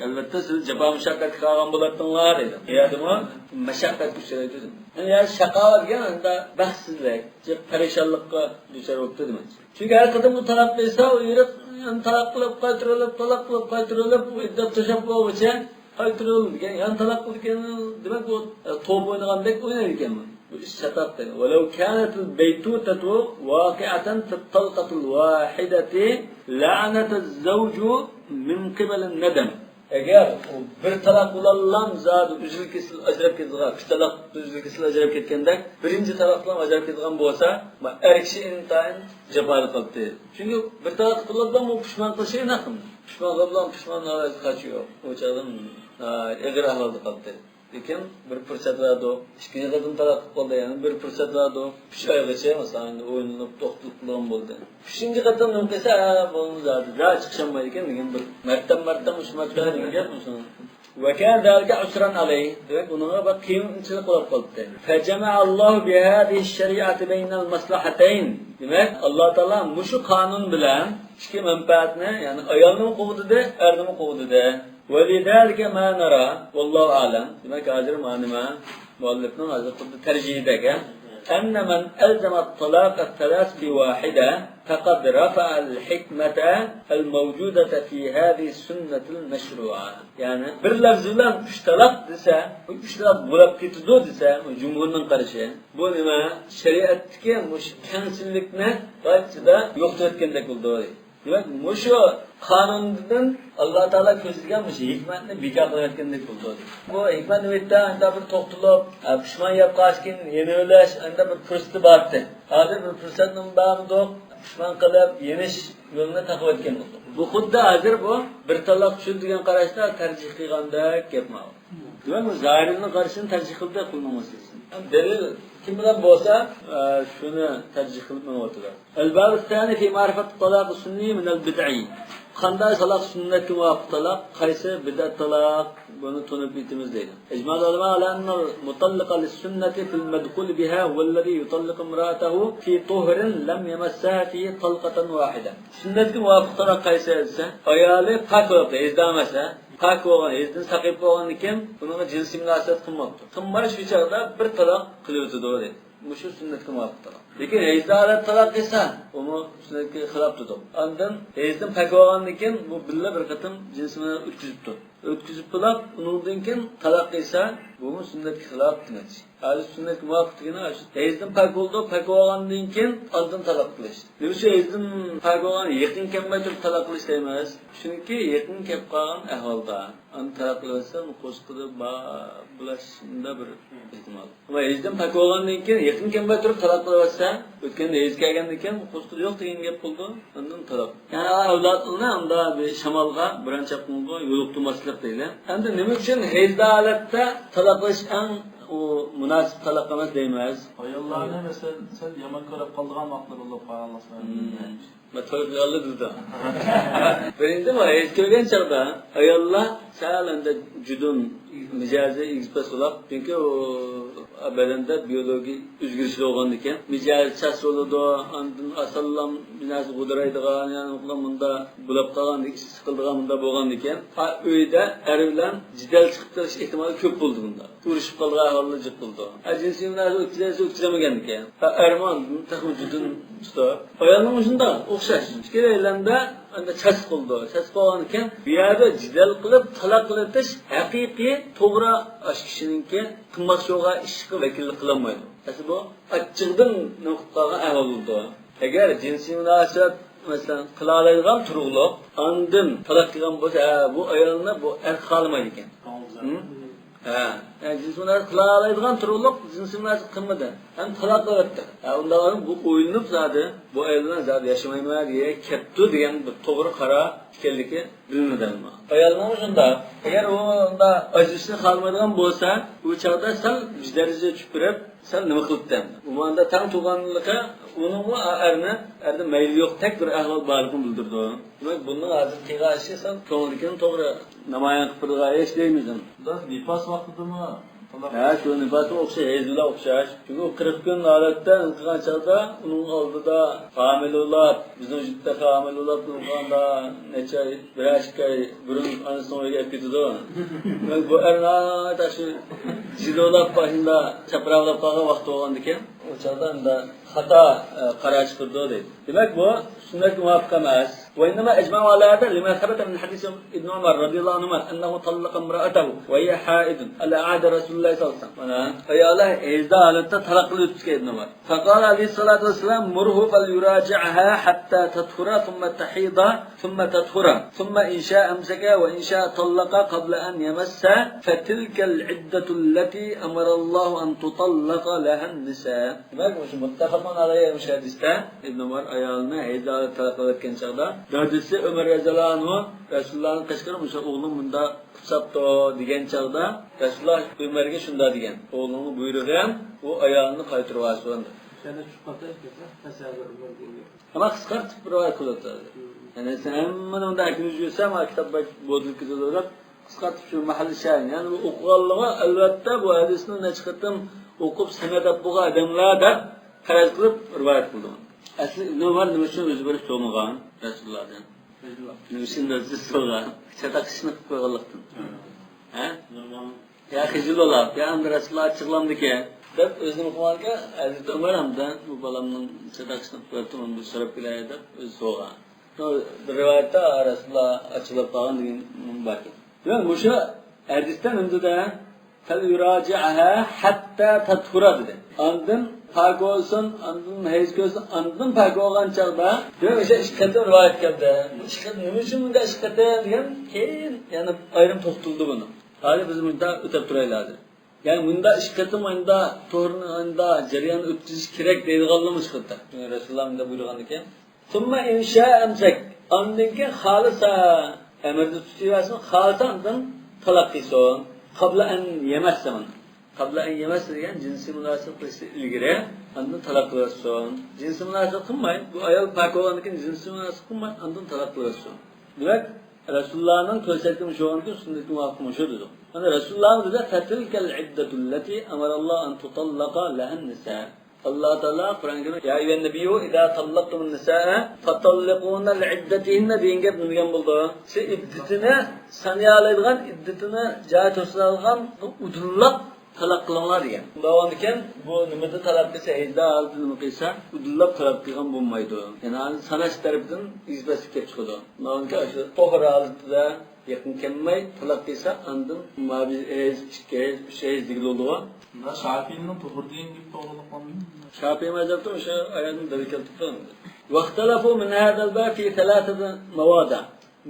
ئەلۋەتتە سىز جاپا مۇشەققەتكە قالغان بولاتتىڭلار دەيدۇ. يەدىمۇ مەشەققەتكە ئۇچرايدۇ. يەنى شەقاۋەت دېگەن ئەمدى بەختسىزلىك، جىق پەرىشانلىققا دۇچار بوپتۇ دېمەك. چۈنكى ھەر قېتىم بۇ تالاق بېرسە، ئۇ يۈرەك يەنە تالاق قىلىپ، قايتۇرۇلۇپ، تالاق قىلىپ، قايتۇرۇلۇپ، ئۇ ئىددەت توشاپ بولغۇچە قايتۇرۇلىدىكەن. يەنە تالاق قىلىدىكەن، دېمەك، ئۇ، ئە، توپ ئوينىغاندەك ئوينايدىكەن بۇ. بۇ ئىش چاتاق دەيدۇ. ولو كانت البيتوتة واقعة في الطلقة الواحدة لعنت الزوج من قبل الندم. ئەگەر ئۇ بىر تالاق بىلەنلا زادى ئۈزۈل-كېسىل ئاجراپ كېتىدىغان، ئۈچ تالاق ئۈزۈل-كېسىل ئاجراپ كەتكەندەك، بىرىنچى تالاق بىلەن ئاجراپ كېتىدىغان بولسا، ئەر كىشى ئىنتايىن جاپادا قالاتتى. چۈنكى بىر تالاق بىلەنلا ئۇ پۇشمان قىلىشى ئېنىق. پۇشمان قىلىپ بولغان پۇشمان قاچى يوق. ئۇ چاغدىن، ئا، ئېغىر ئەھۋالدا قالاتتى. لېكىن بىر پۇرسەت بەردۇق. ئىككىنچى قېتىم تالاق قىلىپ قالدى، يەنە بىر پۇرسەت بەردۇق. ئۈچ ئايغىچە، مەسىلەن، ئەمدى ئويلىنىپ، توختىلىپ قىلغان بولدى. ئۈچىنچى قېتىم نېمە قىلسا، ھە، بولدى زادى، زادى چىقىشالمايدىكەن دېگەن بىر مەرتەم، مەرتەم، ئۈچ مەرتەم دېگەن گەپ مۇشۇ. وكان ذلك عسرا عليه. دېمەك، ئۇنىڭغا بىر قىيىنچىلىق بولۇپ قالدى. فجمع الله بهذه الشريعة بين المصلحتين. دېمەك، ئاللا تائالا مۇشۇ قانۇن بىلەن ئىككى مەنپەئەتنى، يەنى ئايالنىمۇ قوغدىدى، ئەرنىمۇ قوغدىدى. ولذلك ما نرى، والله أعلم. دېمەك، ھازىر مانا نېمە، مۇئەللىپنىڭ ھازىر خۇددى تەرجىھىدەك، ھە؟ أن من ألزم الطلاق الثلاث بواحدة فقد رفع الحكمة الموجودة في هذه السنة المشروعة. يەنى بىر لەفزى بىلەن ئۈچ تالاق دېسە، ئۈچ تالاق بولاپ كېتىدۇ دېسە، جۇمھۇرنىڭ قارىشى. بۇ نېمە؟ شەرىئەتتىكى مۇشۇ كەڭچىللىكنى قايتىدا يوقىتىۋەتكەندەك بولىدۇ. دېمەك، مۇشۇ قانۇندىن ئاللا تائالا كۆزلىگەن مۇشۇ ھېكمەتنى بىكار قىلىۋەتكەندەك بولدى. بۇ ھېكمەت نۆۋەتتە ئاندا بىر توختىلىپ، ئە، پۇشمان يەپ قالسىكىن يېنىۋېلىش، ئاندا بىر پۇرسىتى بارتى. ھازىر بىر پۇرسەتنىمۇ بەرمىدۇق، پۇشمان قىلىپ يېنىش يولىنى تاقىۋەتكەن بولدۇق. بۇ خۇددى ھازىر بۇ بىر تالاق چۈشىدۇ دېگەن قاراشتا تەرجىھ قىلغاندەك گەپ ماۋۇ. دېمەك، بۇ زاھىرىينىڭ قارىشىنى تەرجىھ قىلدى قۇلنىڭ مەسىلىسىنى. دەلىل كىم بىلەن بولسا، ئە، شۇنى تەرجىھ قىلىپ مېڭىۋاتىدۇ. الباب الثاني في معرفة الطلاق السني من البدعي. قانداق تالاق سۈننەتكە مۇۋاپىق تالاق، قايسى بىدئەت تالاق، بۇنى تونۇپ يېتىمىز دەيدۇ. أجمع العلماء على أن المطلق للسنة في المدخول بها هو الذي يطلق امرأته في طهر لم يمسها فيه طلقة واحدة. سۈننەتكە مۇۋاپىق تالاق قايسى دېسە، ئايالى پاك بولۇپ، ھېزدار ئەمەس، ھە؟ پاك بولغان، ھەيزدىن ساقىيىپ بولغاندىن كېيىن ئۇنىڭغا جىنسىي مۇناسىۋەت قىلماپتۇ. قىلماي شۇ چاغدا بىر تالاق قىلىۋېتىدۇ دەيدۇ. مۇشۇ سۈننەتكە مۇۋاپىق تالاق. لېكىن ھەيزدە ھالەت تالاق قىلسا، ئۇمۇ سۈننەتكە خىلاپ تۇرىدۇ. ئاندىن ھەيزدىن پاك بولغاندىن كېيىن بۇ بىللە بىر قېتىم جىنسىي مۇناسىۋەت ئۆتكۈزۈپتۇ. ئۆتكۈزۈپ بولاپ، ئۇنىڭدىن كېيىن تالاق قىلسا، بۇمۇ سۈننەتكە خىلاپ دېمەكچى. ھازىر سۈننەتكە مۇۋاپىق دېگىنى ئاشۇ. ھەيزدىن پاك بولدى، پاك بولغاندىن كېيىن ئاندىن تالاق قىلىش. نېمە ئۈچۈن ھەيزدىن پاك بولغان يېقىن كەلمەي تۇرۇپ تالاق قىلىش دەيمىز؟ چۈنكى يېقىن كەپ قالغان ئەھۋالدا ئاندىن تالاق قىلىۋەتسە، قوشقىدا بار بولۇشىدا بىر ئېھتىمال. ئەمما ھەيزدىن پاك بولغاندىن كېيىن يېقىن كەلمەي تۇرۇپ تالاق قىلىۋەتسە، ئۆتكەندە ھەيز كەلگەندىن كېيىن قوشقىدا يوق دېگەن گەپ بولىدۇ. ئاندىن تالاق. يەنى ئەۋلادلىرىنى ئاندا بىر شامالغا، بىرەر چاپقۇنغا يولۇقتۇرماسلىق دەيلى. ئەمدى نېمە ئۈچۈن ھەيزدە ھالەتتە تالاق قىلىش ئەڭ ئۇ مۇناسىپ تالاق ئەمەس دەيمىز؟ ئاياللارنى، مەسىلەن، سەل يامان كۆرۈپ قالىدىغان ۋاقىتلار بولۇپ قالغانلىق سەۋەبىدىن. مم. مەن توي قىلغانلا دېدى. بىرىنچىدىن، ھەيز كۆرگەن چاغدا ئاياللار سەل ئەمدى جۇدۇن مىجەزى ئېگىز-پەس بولاپ، چۈنكى ئۇ بەدەندە بىيولوگىيە ئۆزگىرىشلەر بولغاندىكىن، مىجەزى چاس بولىدۇ، ئاندىن ئاسانلام بىر نەرسە غودىرايدىغان، يەنى مۇنداق بولاپ قالغاندىكىن، ئىچى سىقىلىدىغان مۇنداق بولغاندىكىن، ئا، ئۆيدە ئەر بىلەن جېدەل چىقىپ قېلىش ئېھتىمالى كۆپ بولىدۇ مۇنداق. ئۇرۇشۇپ قالغان ئەھۋاللار جىق بولىدۇ. ھە، جىنسىي مۇناسىۋەت ئۆتكۈزەلىسە ئۆتكۈزەلمىگەندىكىن. ھە، ئەرمۇ تېخىمۇ جۇدۇن تۇتۇپ. ئايالنىڭ شۇنداق ئوخشاش. ئىككىيلەندە ئەمدى چاس قىلىدۇ. چاس قىلغاندىكىن بۇ يەردە جېدەل قىلىپ تالاق قىلىۋېتىش ھەقىقىي توغرا ئاشۇ كىشىنىڭكى قىلماقچى بولغان ئىشقا ۋەكىللىك قىلالمايدۇ. ئەسلى بۇ ئاچچىقىدىن نېمە قىلىپ قالغان ئەھۋال بولىدۇ. ئەگەر جىنسىي مۇناسىۋەت، مەسىلەن، قىلالايدىغان تۇرۇقلۇق ئاندىن تالاق قىلغان بولسا، ھە، بۇ ئايالنى بۇ ئەر خالىمايدىكەن. ھە؟ ھە، جىنسىي مۇناسىۋەت قىلالايدىغان تۇرۇقلۇق جىنسىي مۇناسىۋەت قىلمىدى. ھەم تالاق قىلىۋەتتى. ھە، ئۇنداق بۇ ئويلىنىپ زادى، بۇ ئايال بىلەن زادى ياشىمايمەن دېگەن كەپتۇ دېگەن بىر توغرا قارار ئىكەنلىكى بىلىنىدۇ ئەمما. ئايالنىڭمۇ شۇنداق. ئەگەر ئۇ ئۇنداق ئاجرىشىشنى خالىمايدىغان بولسا، ئۇ چاغدا سەل بىر دەرىجە چۈشۈپ بېرىپ، سەل نېمە قىلىپتۇ ئەمدى؟ ئۇ ماندا تەڭ تۇرغانلىقى ئۇنىڭمۇ ئەرنى، ئەردە مەيلى يوقتەك بىر ئەھۋال بارلىقىنى بىلدۈرىدۇ. دېمەك، بۇنىڭ ھازىر قىلغان ئىشى سەل كۆڭلىدىكىنى توغرا نامايان قىلىپ بېرىدىغان ئىش دەيمىز ئەمدى. بۇنداق نىپاس ۋاقتىدىمۇ تالاق؟ ھە، شۇ نىپاسقا ئوخشاش، ھەيز بىلەن ئوخشاش. چۈنكى ئۇ قىرىق كۈن ھالەتتە نېمە قىلغان چاغدا ئۇنىڭ ئالدىدا ھامىلە بولاپ، بىزنىڭ يۇرتتا ھامىلە بولاپ، نېمە قىلغاندا نەچچە ئاي، بىرەر ئىككى ئاي بۇرۇن ئانىسىنىڭ ئۆيىگە ئەپ كېتىدۇ. دېمەك، بۇ ئەر ناھايىتى شۇ جىددىيلاپ، باشىدا چاپراۋلاپ قالغان ۋاقتى بولغاندىكىن، ئۇ چاغدا ئەمدى خاتا، ئە، قارار چىقىرىدۇ دەيدۇ. دېمەك، بۇ سۈننەتكە مۇۋاپىق ئەمەس. وإنما أجمعوا على هذا لما ثبت من حديث ابن عمر رضي الله عنهما أنه طلق امرأته وهي حائض على عهد رسول الله صلى الله عليه وسلم. مانا، ئايالى ھەيزدە ھالەتتە تالاق قىلىۋېتىپتىكەن ئىبن عمر. فقال عليه الصلاة والسلام: مره فليراجعها حتى تطهر ثم تحيض ثم تطهر ثم إن شاء أمسك وإن شاء طلق قبل أن يمس فتلك العدة التي أمر الله أن تطلق لها النساء. دېمەك، مۇشۇ مۇتتەپەقۇن ئەلەيھى مۇشۇ ھەدىستە ئىبن ئۆمەر ئايالىنى ھەيزدە ھالەتتە تالاق قىلىۋەتكەن چاغدا، دادىسى ئۆمەر رەزىياللاھۇ ئەنھۇ رەسۇلۇللاھنى قىچقىرىپ، مۇشۇ ئوغلۇم مۇنداق قىلىپ ساپتۇ دېگەن چاغدا، رەسۇلۇللاھ ئۆمەرگە شۇنداق دېگەن، ئوغلۇڭنىڭ بۇيرۇقى ھەم ئۇ ئايالىنى قايتۇرۇۋالسۇن. يەنە چۈشۈپ قالسا، ئەمما قىسقارتىپ رىۋايەت قىلىۋاتىدۇ. يەنى سەن ھەممىنى مۇنداق ئەكىرىپ يۈرسەڭ، مانا كىتاب بوزۇلۇپ كېتىدۇ دەپ، قىسقارتىپ شۇ مەھەللى شاھىد. يەنى بۇ ئوقۇغانلىرىغا، ئەلۋەتتە، بۇ ھەدىسنى نەچچە قېتىم ئوقۇپ، سەمەع دەپ بولغان ئادەملەر دەپ پەرەز قىلىپ رىۋايەت قىلىدۇ. ئەسلى ئىبن ئۆمەر نېمە ئۈچۈن ئۆزى بىر سورىمىغان رەسۇلۇللاھتىن؟ نېمە ئۈچۈن دەپ سورىغان؟ چاتاق ئىشنى قىلىپ قويغانلىقتىن. ھە؟ يا خىجىل بولاپ، يا ئەمدى رەسۇلۇللا ئاچچىقلامدىكەن دەپ ئۆزىنى قىلغانكەن، ھەزرىتى ئۆمەر ھەمدە بۇ بالامنىڭ چاتاق ئىشنى قىلىپ قويۇپتۇ، مانا بۇ سوراپ كېلەي دەپ ئۆزى سورىغان. بىر رىۋايەتتە رەسۇلۇللا ئاچچىقلاپ قالغان دېگەن بار ئىكەن. دېمەك، مۇشۇ ھەدىستە نېمە دېدى؟ فليراجعها حتى تطهر دېدى. ئاندىن پاك بولسۇن، ئاندىن ھەيز كۆرسۇن، ئاندىن پاك بولغان چاغدا، دېمەك، ئىككى قېتىم رىۋايەت كەلدى. بۇ ئىككى قېتىم نېمە ئۈچۈن بۇنداق ئىككى قېتىم دېگەن كېيىن يەنە ئايرىم توختىلىدۇ بۇنىڭ. ھازىر بىز مۇنداق ئۆتەپ تۇرايلى ھازىر. يەنى مۇنداق ئىككى قېتىم، مۇنداق تۇھرىنى، مۇنداق جەريان ئۆتكۈزۈش كېرەك دەيدىغانلىرىمۇ چىقىپتۇ. رەسۇلۇللا مۇنداق بۇيرۇغاندىكىن. ثم إن شاء أمسك. ئاندىن كېيىن خالىسا، ئەمىردە تۇتۇۋەرسۇن، خالىسا ئاندىن تالاق قىلسۇن. قبل أن يمس مانا. قبل أن يمس دېگەن جىنسىي مۇناسىۋەت قىلىشتىن ئىلگىرى ئاندىن تالاق قىلىۋەتسۇن. جىنسىي مۇناسىۋەت قىلماي، بۇ ئايال پاك بولغاندىن كېيىن جىنسىي مۇناسىۋەت قىلماي، ئاندىن تالاق قىلىۋەتسۇن. دېمەك، رەسۇلۇللانىڭ كۆرسەتكىنى شۇ، سۈننىتى مۇۋاپىق مۇشۇ دېدۇق. مانا رەسۇلۇللا دېدى، فتلك العدة التي أمر الله أن تطلق لها النساء. ئاللا تائالا قۇرئان كەرىمدە يا ئەييۇھەن نەبىييۇ ئىزا تاللاقتۇمۇن نىسائە فەتاللىقۇھۇننە لىئىددەتىھىننە دېگەن گەپ نېمە دېگەن بولىدۇ؟ سىز ئىددىتىنى سانىيالايدىغان، ئىددىتىنى جايىدا توسۇلىدىغان ئۇدۇللاپ تالاق قىلىڭلار دېگەن. بولغاندىكىن بۇ نېمىدە تالاق قىلسا، ھەيزدە ھالىتىدە نېمە قىلسا، ئۇدۇللاپ تالاق قىلغان بولمايدۇ. يەنى ئانى ساناش تەرىپىدىن ئېگىز پەسلىك كېلىپ چىقىدۇ. بولغاندىكىن شۇ توغرا ھالىتىدە يېقىن كەلمەي تالاق قىلسا، ئاندىن مابىئىد ھەيز، ئىككى ھەيز، ئۈچ ھەيز دېگىلى بولىدىغۇ. مۇندا شافىئىنىڭ توغرا دېگەن گېپى توغرىلىق بولمىدىمۇ؟ شافىئىي مەزھەپتە ئوشۇ ئايەتنى دەلىل كەلتۈرۈپتۇ. ۋەختەلەفۇ مىن ھازەل باب فى سەلاسەتى مەۋادىئ.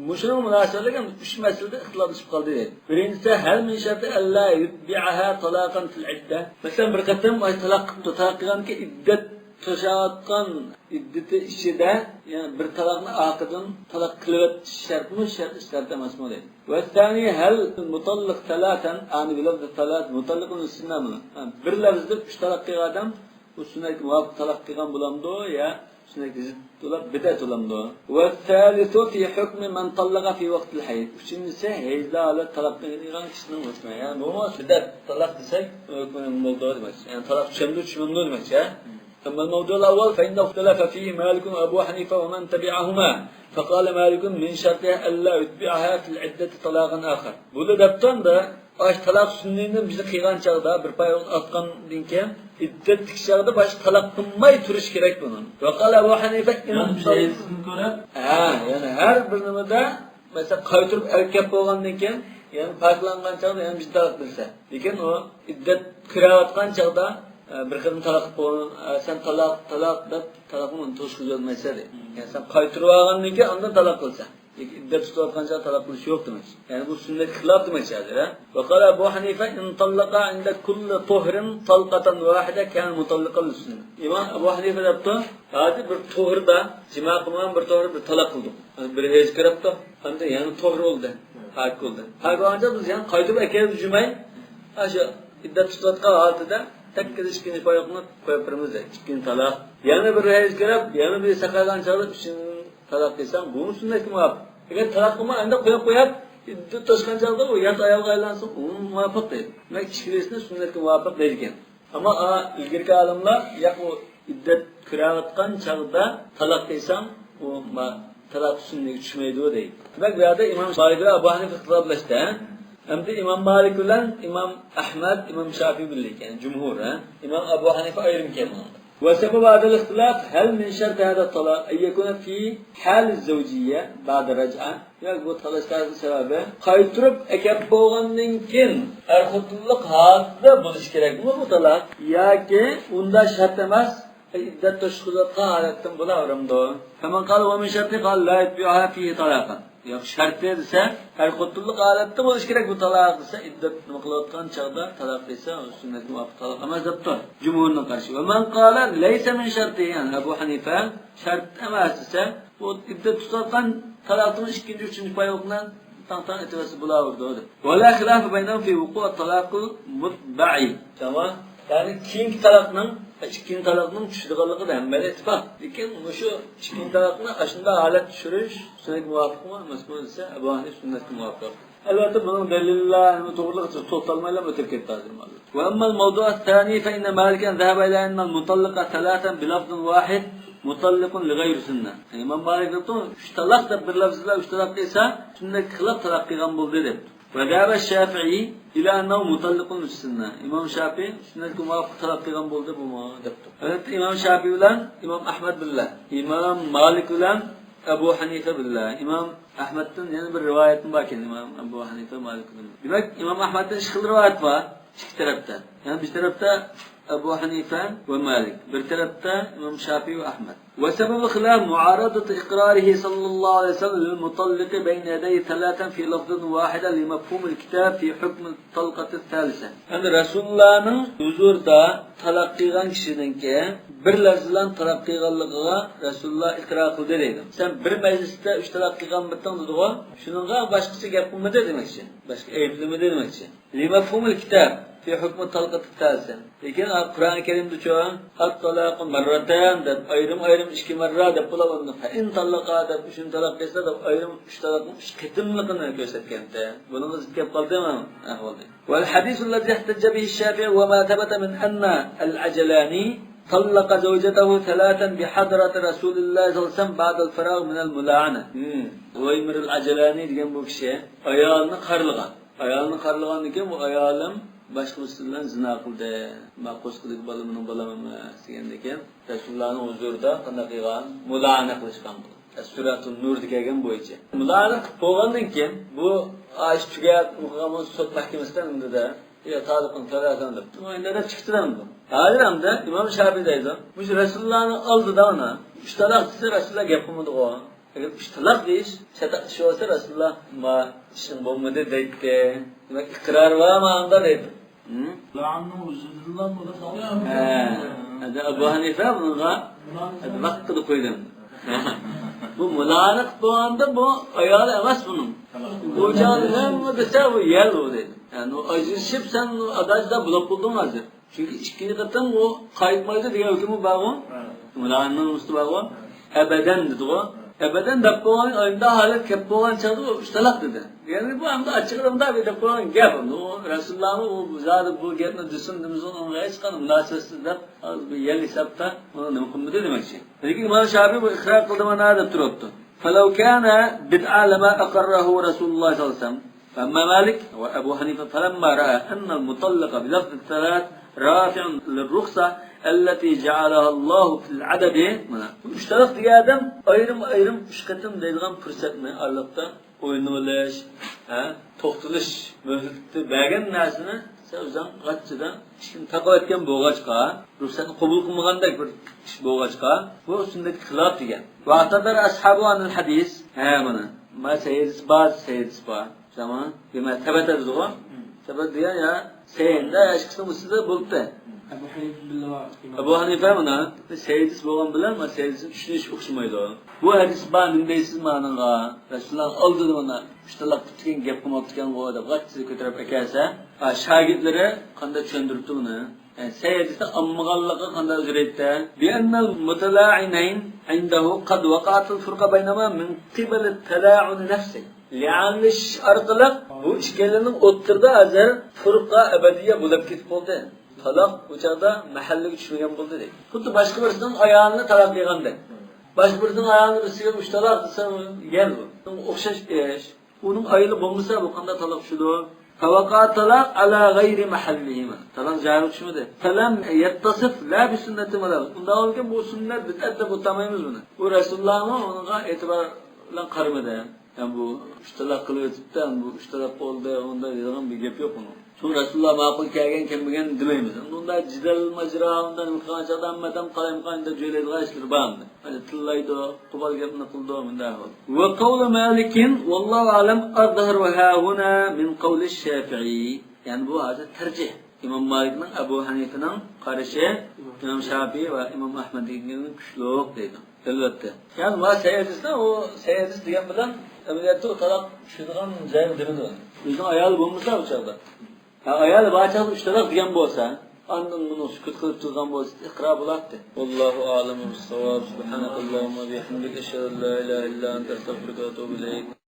مۇشۇنىڭ مۇناسىۋەتلىك ئۈچ مەسىلىدە ئىختىلاپلىشىپ قالدى. بىرىنچىسى، ھەل مىن شەرتى ئەللا يۇتبىئەھا تالاقەن فىل ئىددە. مەسىلەن، بىر قېتىم ئاي تالاق قىپتۇ، تالاق قىلغاندىكىن ئىددەت توشۇۋاتقان ئىددىتى ئىچىدە، يەنى بىر تالاقنى ئارقىدىن تالاق قىلىۋېتىش شەرتمۇ، شەرت، شەرت ئەمەسمۇ دەيدۇ. ۋەسسانى، ھەل مۇتاللىق سەلاسەن، ئەنى بىلەپزى سەلاس، مۇتاللىقۇن سىننامۇ. بىر لەۋزدە ئۈچ تالاق قىلغان ئادەم، ئۇ سۈننەتكە مۇۋاپىق تالاق قىلغان بولامدۇ يا سۈننەتكە زىت بولۇپ، بىدئەت بولامدۇ؟ ۋەسسالىسۇ فى ھۇكمى مەن تاللەقە فى ۋەقتىل ھەيز. ئۈچىنچىسى، ھەيزدە ھالەت تالاق قىلغان كىشىنىڭ ھۆكمى. يەنى بۇمۇ بىدئەت تالاق دېسەك، ھۆكمى نېمە بولىدۇ دېمەكچى. يەنى تالاق چۈشەمدۇ، چۈشمەمدۇ دېمەكچى، ھە؟ أما الموضوع الأول فإنه اختلف فيه مالك وأبو حنيفة ومن تبعهما، فقال مالك من شرطها ألا يتبعها في العدة طلاقا آخر. بۇنى دەپتۇ ئەمدى، ئاش تالاق سۈننىتىنى بىزى قىلغان چاغدا، بىر پاي ئاتقاندىن كېيىن، ئىددەتتىكى چاغدا باشقا تالاق قىلماي تۇرۇش كېرەك بۇنىڭ. وقال أبو حنيفة إن يەنى بىز ھەيزدىن كۆرۈپ؟ ھە، يەنى ھەر بىر نېمىدە، مەسىلەن، قايتۇرۇپ ئەكەپ بولغاندىن كېيىن، يەنى پاكلانغان چاغدا يەنە بىر تالاق بىلسە. لېكىن ئۇ ئىددەت كىرەۋاتقان چاغدا، ئە، بىر قېتىم تالاق قىلىپ بولغان، ئە، سەن تالاق، تالاق دەپ تالاقنى توسقۇزۇۋەتمەيسەن دەيدۇ. يەنى سەن قايتۇرۇۋالغاندىن كېيىن ئاندىن تالاق قىلىسەن. لېكىن ئىددەت تۇتۇۋاتقان چاغدا تالاق قىلىش يوق دېمەكچى. يەنى بۇ سۈننەتكە خىلاپ دېمەكچى ھازىر، ھە؟ وقال أبو حنيفة إن طلق عند كل طهر طلقة واحدة كان مطلقا للسنة. ئىمام ئەبۇ ھەنىفە دەپتۇ، ھازىر بىر تۇھردا، جىما قىلمىغان بىر تۇھردا بىر تالاق قىلدۇق. بىر ھەيز كىرىپتۇ، ئەمدى يەنە تۇھر بولدى، پاك بولدى. پاك بولغانچە بىز يەنە قايتىپ ئەكىرىپ جۈمەي، ئاشۇ ئىددەت تۇتۇۋاتقان ھالىتىدە تەككىدە ئىككىنچى پاياقنى قويۇپ بېرىمىز دەيدۇ. ئىككىنچى تالاق. يەنە بىر ھەيز كىرىپ، يەنە بىر ساقايغان چاغدا ئۈچىنچى تالاق قىلساڭ، بۇمۇ سۈننەتكە مۇۋاپىق. ئەگەر تالاق قىلماي ئانداق قويۇپ قويۇپ، ئىددەت توشقان چاغدا ئۇ يات ئايالغا ئايلانسا، ئۇمۇ مۇۋاپىق دەيدۇ. دېمەك، ئىككىلىسىنى سۈننەتكە مۇۋاپىق دەيدىكەن. ئەمما، ئا، ئىلگىرىكى ئالىملار، ياق، ئۇ ئىددەت كىرەۋاتقان چاغدا تالاق قىلساڭ، ئۇ ما-، تالاق سۈننەتكە چۈشمەيدۇ دەيدۇ. دېمەك، بۇ يەردە ئىمام مالىك بىلەن ئەبۇ ھەنىفە ئىختىلاپلاشتى، ھە؟ ئەمدى ئىمام مالىك بىلەن ئىمام ئەھمەد، ئىمام شافىئى بىللە ئىكەن، جۇمھۇر، ھە؟ ئىمام ئەبۇ ھەنىفە ئايرىم ئىكەن بۇنىڭدا. وسبب هذا الاختلاف، هل من شرط هذا الطلاق أن يكون في حال الزوجية بعد الرجعة؟ ياكى بۇ تالاش تارتىش سەۋەبى قايتۇرۇپ ئەكەپ بولغاندىن كېيىن ئەر خوتۇنلۇق ھالىتىدە بولۇشى كېرەكمۇ بۇ تالاق؟ ياكى ئۇنداق شەرت ئەمەس، ئىددەت توشقۇزۇۋاتقان ھالەتتىن بولاۋېرىمدۇ؟ فمن قال ومن شرطه قال لا يتبعها فيه طلاقا. ياق، شەرتى دېسە، ئەر خوتۇنلۇق ھالەتتە بولۇشى كېرەك بۇ تالاق دېسە، ئىددەت نېمە قىلىۋاتقان چاغدا تالاق دېسە، سۈننەتكە مۇۋاپىق تالاق ئەمەس دەپتۇ. جۇمھۇرنىڭ قارىشى. ومن قال ليس من شرطه، يەنى ئەبۇ ھەنىفە شەرت ئەمەس دېسە، بۇ ئىددەت تۇتۇۋاتقان تالاقنىڭ ئىككىنچى، ئۈچىنچى پاياقنى تاڭ-تاڭ ئېتىۋەتسە بولاۋېرىدۇ دەپ. ولا خلاف بينهم في وقوع الطلاق المتبع. تامام. يەنى كېيىنكى تالاقنىڭ، ئىككىنچى تالاقنىڭ چۈشىدىغانلىقىدا ھەممىدە ئىتتىپاق. لېكىن مۇشۇ ئىككىنچى تالاقنى ئاشۇنداق ھالەتتە چۈشۈرۈش سۈننەتكە مۇۋاپىقمۇ ئەمەسمۇ دېسە، ئەبۇ ھەنىفە سۈننەتكە مۇۋاپىق. ئەلۋەتتە، بۇنىڭ دەلىللار نېمە توغرىلىق توختالمايلا ئۆتۈپ كەتتى ھازىر مانا. وأما الموضوع الثاني فإن مالكا ذهب إلى أن المطلقة ثلاثا بلفظ واحد مطلق لغير سنة. ئىمام مالىك دەپتۇ، ئۈچ تالاق دەپ بىر لەفزىدە ئۈچ تالاق قىلسا، سۈننەتكە خىلاپ تالاق قىلغان بولدى دەپتۇ. وذهب الشافعي إلى أنه مطلق للسنة. ئىمام شافىئى سۈننەتكە مۇۋاپىق تالاق قىلغان بولدى بۇمۇ دەپتۇ. ئەلۋەتتە، ئىمام شافىئى بىلەن ئىمام ئەھمەد بىللە، ئىمام مالىك بىلەن ئەبۇ ھەنىفە بىللە. ئىمام ئەھمەدتىن يەنە بىر رىۋايەتمۇ باركەن، ئىمام ئەبۇ ھەنىفە، مالىك بىلەن. دېمەك، ئىمام ئەھمەدتىن ئىككى خىل رىۋايەت بار، ئىككى تەرەپتە. يەنى بىر تەرەپتە ئەبۇ ھەنىفە ۋە مالىك، بىر تەرەپتە ئىمام شافىئى ۋە ئەھمەد. وسبب الخلاف معارضة إقراره صلى الله عليه وسلم للمطلق بين يديه ثلاثا في لفظة واحدة لمفهوم الكتاب في حكم الطلقة الثالثة. يەنى رەسۇلۇللانىڭ ھۇزۇرىدا تالاق قىلغان كىشىنىڭكى بىر لەفز بىلەن تالاق قىلغانلىقىغا رەسۇلۇللا ئىقرار قىلدى دەيدۇ. سەن بىر مەجلىستە ئۈچ تالاق قىلغانمىتىڭ دېدىغۇ، شۇنىڭغا باشقىچە گەپ قىلمىدى دېمەكچى. باشقا ئەيىبلىمىدى دېمەكچى. لمفهوم الكتاب في حكم الطلقة الثالثة. لېكىن قۇرئان كەرىمدىچۇ، الطلاق مرتان دەپ، ئايرىم-ئايرىم ئىككى مەررە دەپ بولۇۋاتىدۇ. فإن طلقا دەپ، ئۈچىنچى تالاق قىلسا دەپ، ئايرىم ئۈچ تالاقنىڭ ئۈچ قېتىملىقىنى كۆرسەتكەنتى. بۇنىڭغا زىت كەپ قالدى مانا ئەھۋالدا. والحديث الذي احتج به الشافعي وما ثبت من أن العجلاني طلق زوجته ثلاثا بحضرة رسول الله صلى الله عليه وسلم بعد الفراغ من الملاعنة. ھىم. ئۇۋەيمىرىل ئەجلانى دېگەن بۇ كىشى ئايالىنى قارىلىغان. ئايالىنى قارىلىغاندىن كېيىن، بۇ ئايالىم باشقا بىرسى بىلەن زىنا قىلدى. ما قورسىقىدىكى بالا مېنىڭ بالام ئەمەس دېگەندىن كېيىن، رەسۇلۇللانىڭ ھۇزۇرىدا قانداق قىلغان؟ مۇلاھانە قىلىشقان بۇ. سۈرەتۇن نۇردا كەلگەن بويىچە. مۇلاھانە قىلىپ بولغاندىن كېيىن، بۇ ئىش تۈگەپ، سوت مەھكىمىسىدە ئەمدى يا تالىقىڭ تۆلەسەن دەپتۇ. ئۇ ئەمدى چىقتى ئەمدى. ھازىر ئەمدى ئىمام شافىي دەيدۇ، مۇشۇ رەسۇلۇللانىڭ ئالدىدا ئانا ئۈچ تالاق دېسە، رەسۇلۇللا گەپ قىلمىدىغۇ. ئەگەر ئۈچ تالاق دېيىش، چاتاق ئىش بولسا، رەسۇلۇللا ما ئىشىڭ بولمىدى دەيتتى. دېمەك، ئىقرار بار ماڭدا دەيدۇ. ھە. ئەمدى ئەبۇ ھەنىفە بۇنىڭغا ۋاقتىدا قويدى. بۇ مۇلاھانە قىلىپ بولغاندا بۇ ئايالى ئەمەس بۇنىڭ. بۇ چاغدا ھەممە دېسە بۇ يەل بۇ دەيدۇ. يەنى ئۇ ئاجرىشىپ سەن ئۇ ئاداجدا بولۇپ قالدىڭ ھازىر. چۈنكى ئىككىنچى قېتىم ئۇ قايتمايدۇ دېگەن ھۆكۈمى بارغۇ. ھە. مۇلاھانىنىڭ ئۈستى بارغۇ. ئەبەدەن دېدىغۇ. ئەبەدەن دەپ قويغان، ئاينىدا ھالەت كەپ قويغان چاغدا ئۇ ئۈچ تالاق دېدى. يەنى بۇ ئەمدى ئاچچىقىدا مۇنداق بىر دەپ قويغان گەپ ئەمدى. ئۇ رەسۇلۇللامۇ ئۇ زادى بۇ گەپنى دېسۇن دېمىسۇن ئۇنىڭغا ھېچقانداق مۇناسىۋەتسىز دەپ، ھازىر بىر يەل ھېسابتا ئۇنى نېمە قىلمىدى دېمەكچى. لېكىن ئىمام شافىي بۇ ئىقرار قىلدى مانا دەپ تۇرۇپتۇ. فلو كان بدعة لما أقره رسول الله صلى الله عليه وسلم. فأما مالك وأبو حنيفة فلما رأى أن المطلق بلفظ الثلاث رافع للرخصة التي جعلها الله في العدد. مانا، بۇ ئۈچ تالاق دېگەن ئادەم ئايرىم-ئايرىم ئۈچ قېتىم دەيدىغان پۇرسەتنى ئارىلىقتا ئويلىنىۋېلىش، ھە، توختىلىش مۆھلىتى بەرگەن نەرسىنى سەن ئۆزۈڭ غاچچىدە ئىشىكنى تاقىۋەتكەن بولغاچقا، رۇخسەتنى قوبۇل قىلمىغاندەك بىر ئىش بولغاشقا، بۇ سۈننەتكە خىلاپ دېگەن. واعتذر أصحابه عن الحديث. ھە، مانا. ما سەھىھ ھەدىس بار، سەھىھ ھەدىس بار. تامام. دېمەك، سەبەت دېدىغۇ. سەبەت دېگەن يا سەھىھ ھەدىس ئىككىسىنىڭ ئۈستىدە بولۇپتۇ. ئەبۇ ھەنىفە بىللە بار. ئەبۇ ھەنىفە مانا سەھىھ ھەدىس بولغان بىلەن ما سەھىھ ھەدىسنى چۈشىنىش ئوخشىمايدۇ. بۇ ھەدىس بار، نېمە دەيسىز مانىڭغا؟ رەسۇلۇللا ئالدىدا مانا ئۈچ تالاق دېگەن گەپ قىلماپتىكەنغۇ دەپ غاچچىدە كۆتۈرۈپ ئەكەلسە، ھە، شاگىرتلىرى قانداق چۈشەندۈرۈپتۇ بۇنى؟ يەنى سەھىھ ھەدىستە ئالمىغانلىقى قانداق ئۆزگىرەيتتى؟ بأن المتلاعنين عنده قد وقعت الفرقة بينهما من قبل التلاعن نفسه. لىئانلىشىش ئارقىلىق بۇ ئىككىلىنىڭ ئوتتۇرىدا ھازىر پۇرقا ئەبەدىيە بولۇپ كېتىپ بولدى. تالاق بۇ چاغدا مەھەللىگە چۈشمىگەن بولدى دەيدۇ. خۇددى باشقا بىرسىنىڭ ئايالىنى تالاق دېگەندەك. باشقا بىرسىنىڭ ئايالىنى بىرسىگە ئۈچ تالاق دېسە، يەل بۇ. ئوخشاش ئىش. ئۇنىڭ ئايىلى بولمىسا، بۇ قانداق تالاق چۈشىدۇ؟ فوقع الطلاق على غير محلهما. تالاق جايىغا چۈشمىدى. فلم يتصف لا بسنة ولا. ئۇنداق بولغان بۇ سۈننەت، بىدئەت دەپ ئاتىمايمىز بۇنى. ئۇ رەسۇلۇللامۇ ئۇنىڭغا ئېتىبار بىلەن قارىمىدى. يەنى بۇ ئۈچ تالاق قىلىۋېتىپتۇ، يەنى بۇ ئۈچ تالاق بولدى، ئۇنداق دەيدىغان بىر گەپ يوق ئۇنىڭ. شۇڭا رەسۇلۇللا ماقۇل كەلگەن، كەلمىگەن دېمەيمىز. ئەمدى ئۇنداق جېدەل ماجىرا، ئۇنداق نېمە قىلغان چاغدا ھەممە ئادەم قالايمىقان ئۇنداق جۆيلەيدىغان ئىشلىرى بار ئەمدى. ھازىر تىللايدۇ، قوپال گەپنى قىلىدۇ، مۇنداق ئەھۋال. وقول مالك والله أعلم أظهر هاهنا من قول الشافعي. يەنى بۇ ھازىر تەرجىھ. ئىمام مالىكنىڭ، ئەبۇ ھەنىفىنىڭ قارىشى ئىمام شافىئى ۋە ئىمام ئەھمەدنىڭكىدىن كۈچلۈك دەيدۇ. ئەلۋەتتە. يەنى ما سەھىھ ھەدىسنى ئۇ سەھىھ ھەدىس دېگەن بىلەن ئەمەلىيەتتە ئۇ تالاق چۈشىدىغان جايغا دېمىدى ئۇنى. ئۆزىنىڭ ئايالى بولمىسا ئۇ چاغدا. ھە، ئايالى بار چاغدا ئۈچ تالاق دېگەن بولسا، ئاندىن بۇنى سۈكۈت قىلىپ تۇرغان بولسا، ئىقرار بولاتتى. والله أعلم بالصواب. سبحانك اللهم وبحمدك، أشهد أن لا إله إلا أنت، أستغفرك وأتوب إليك.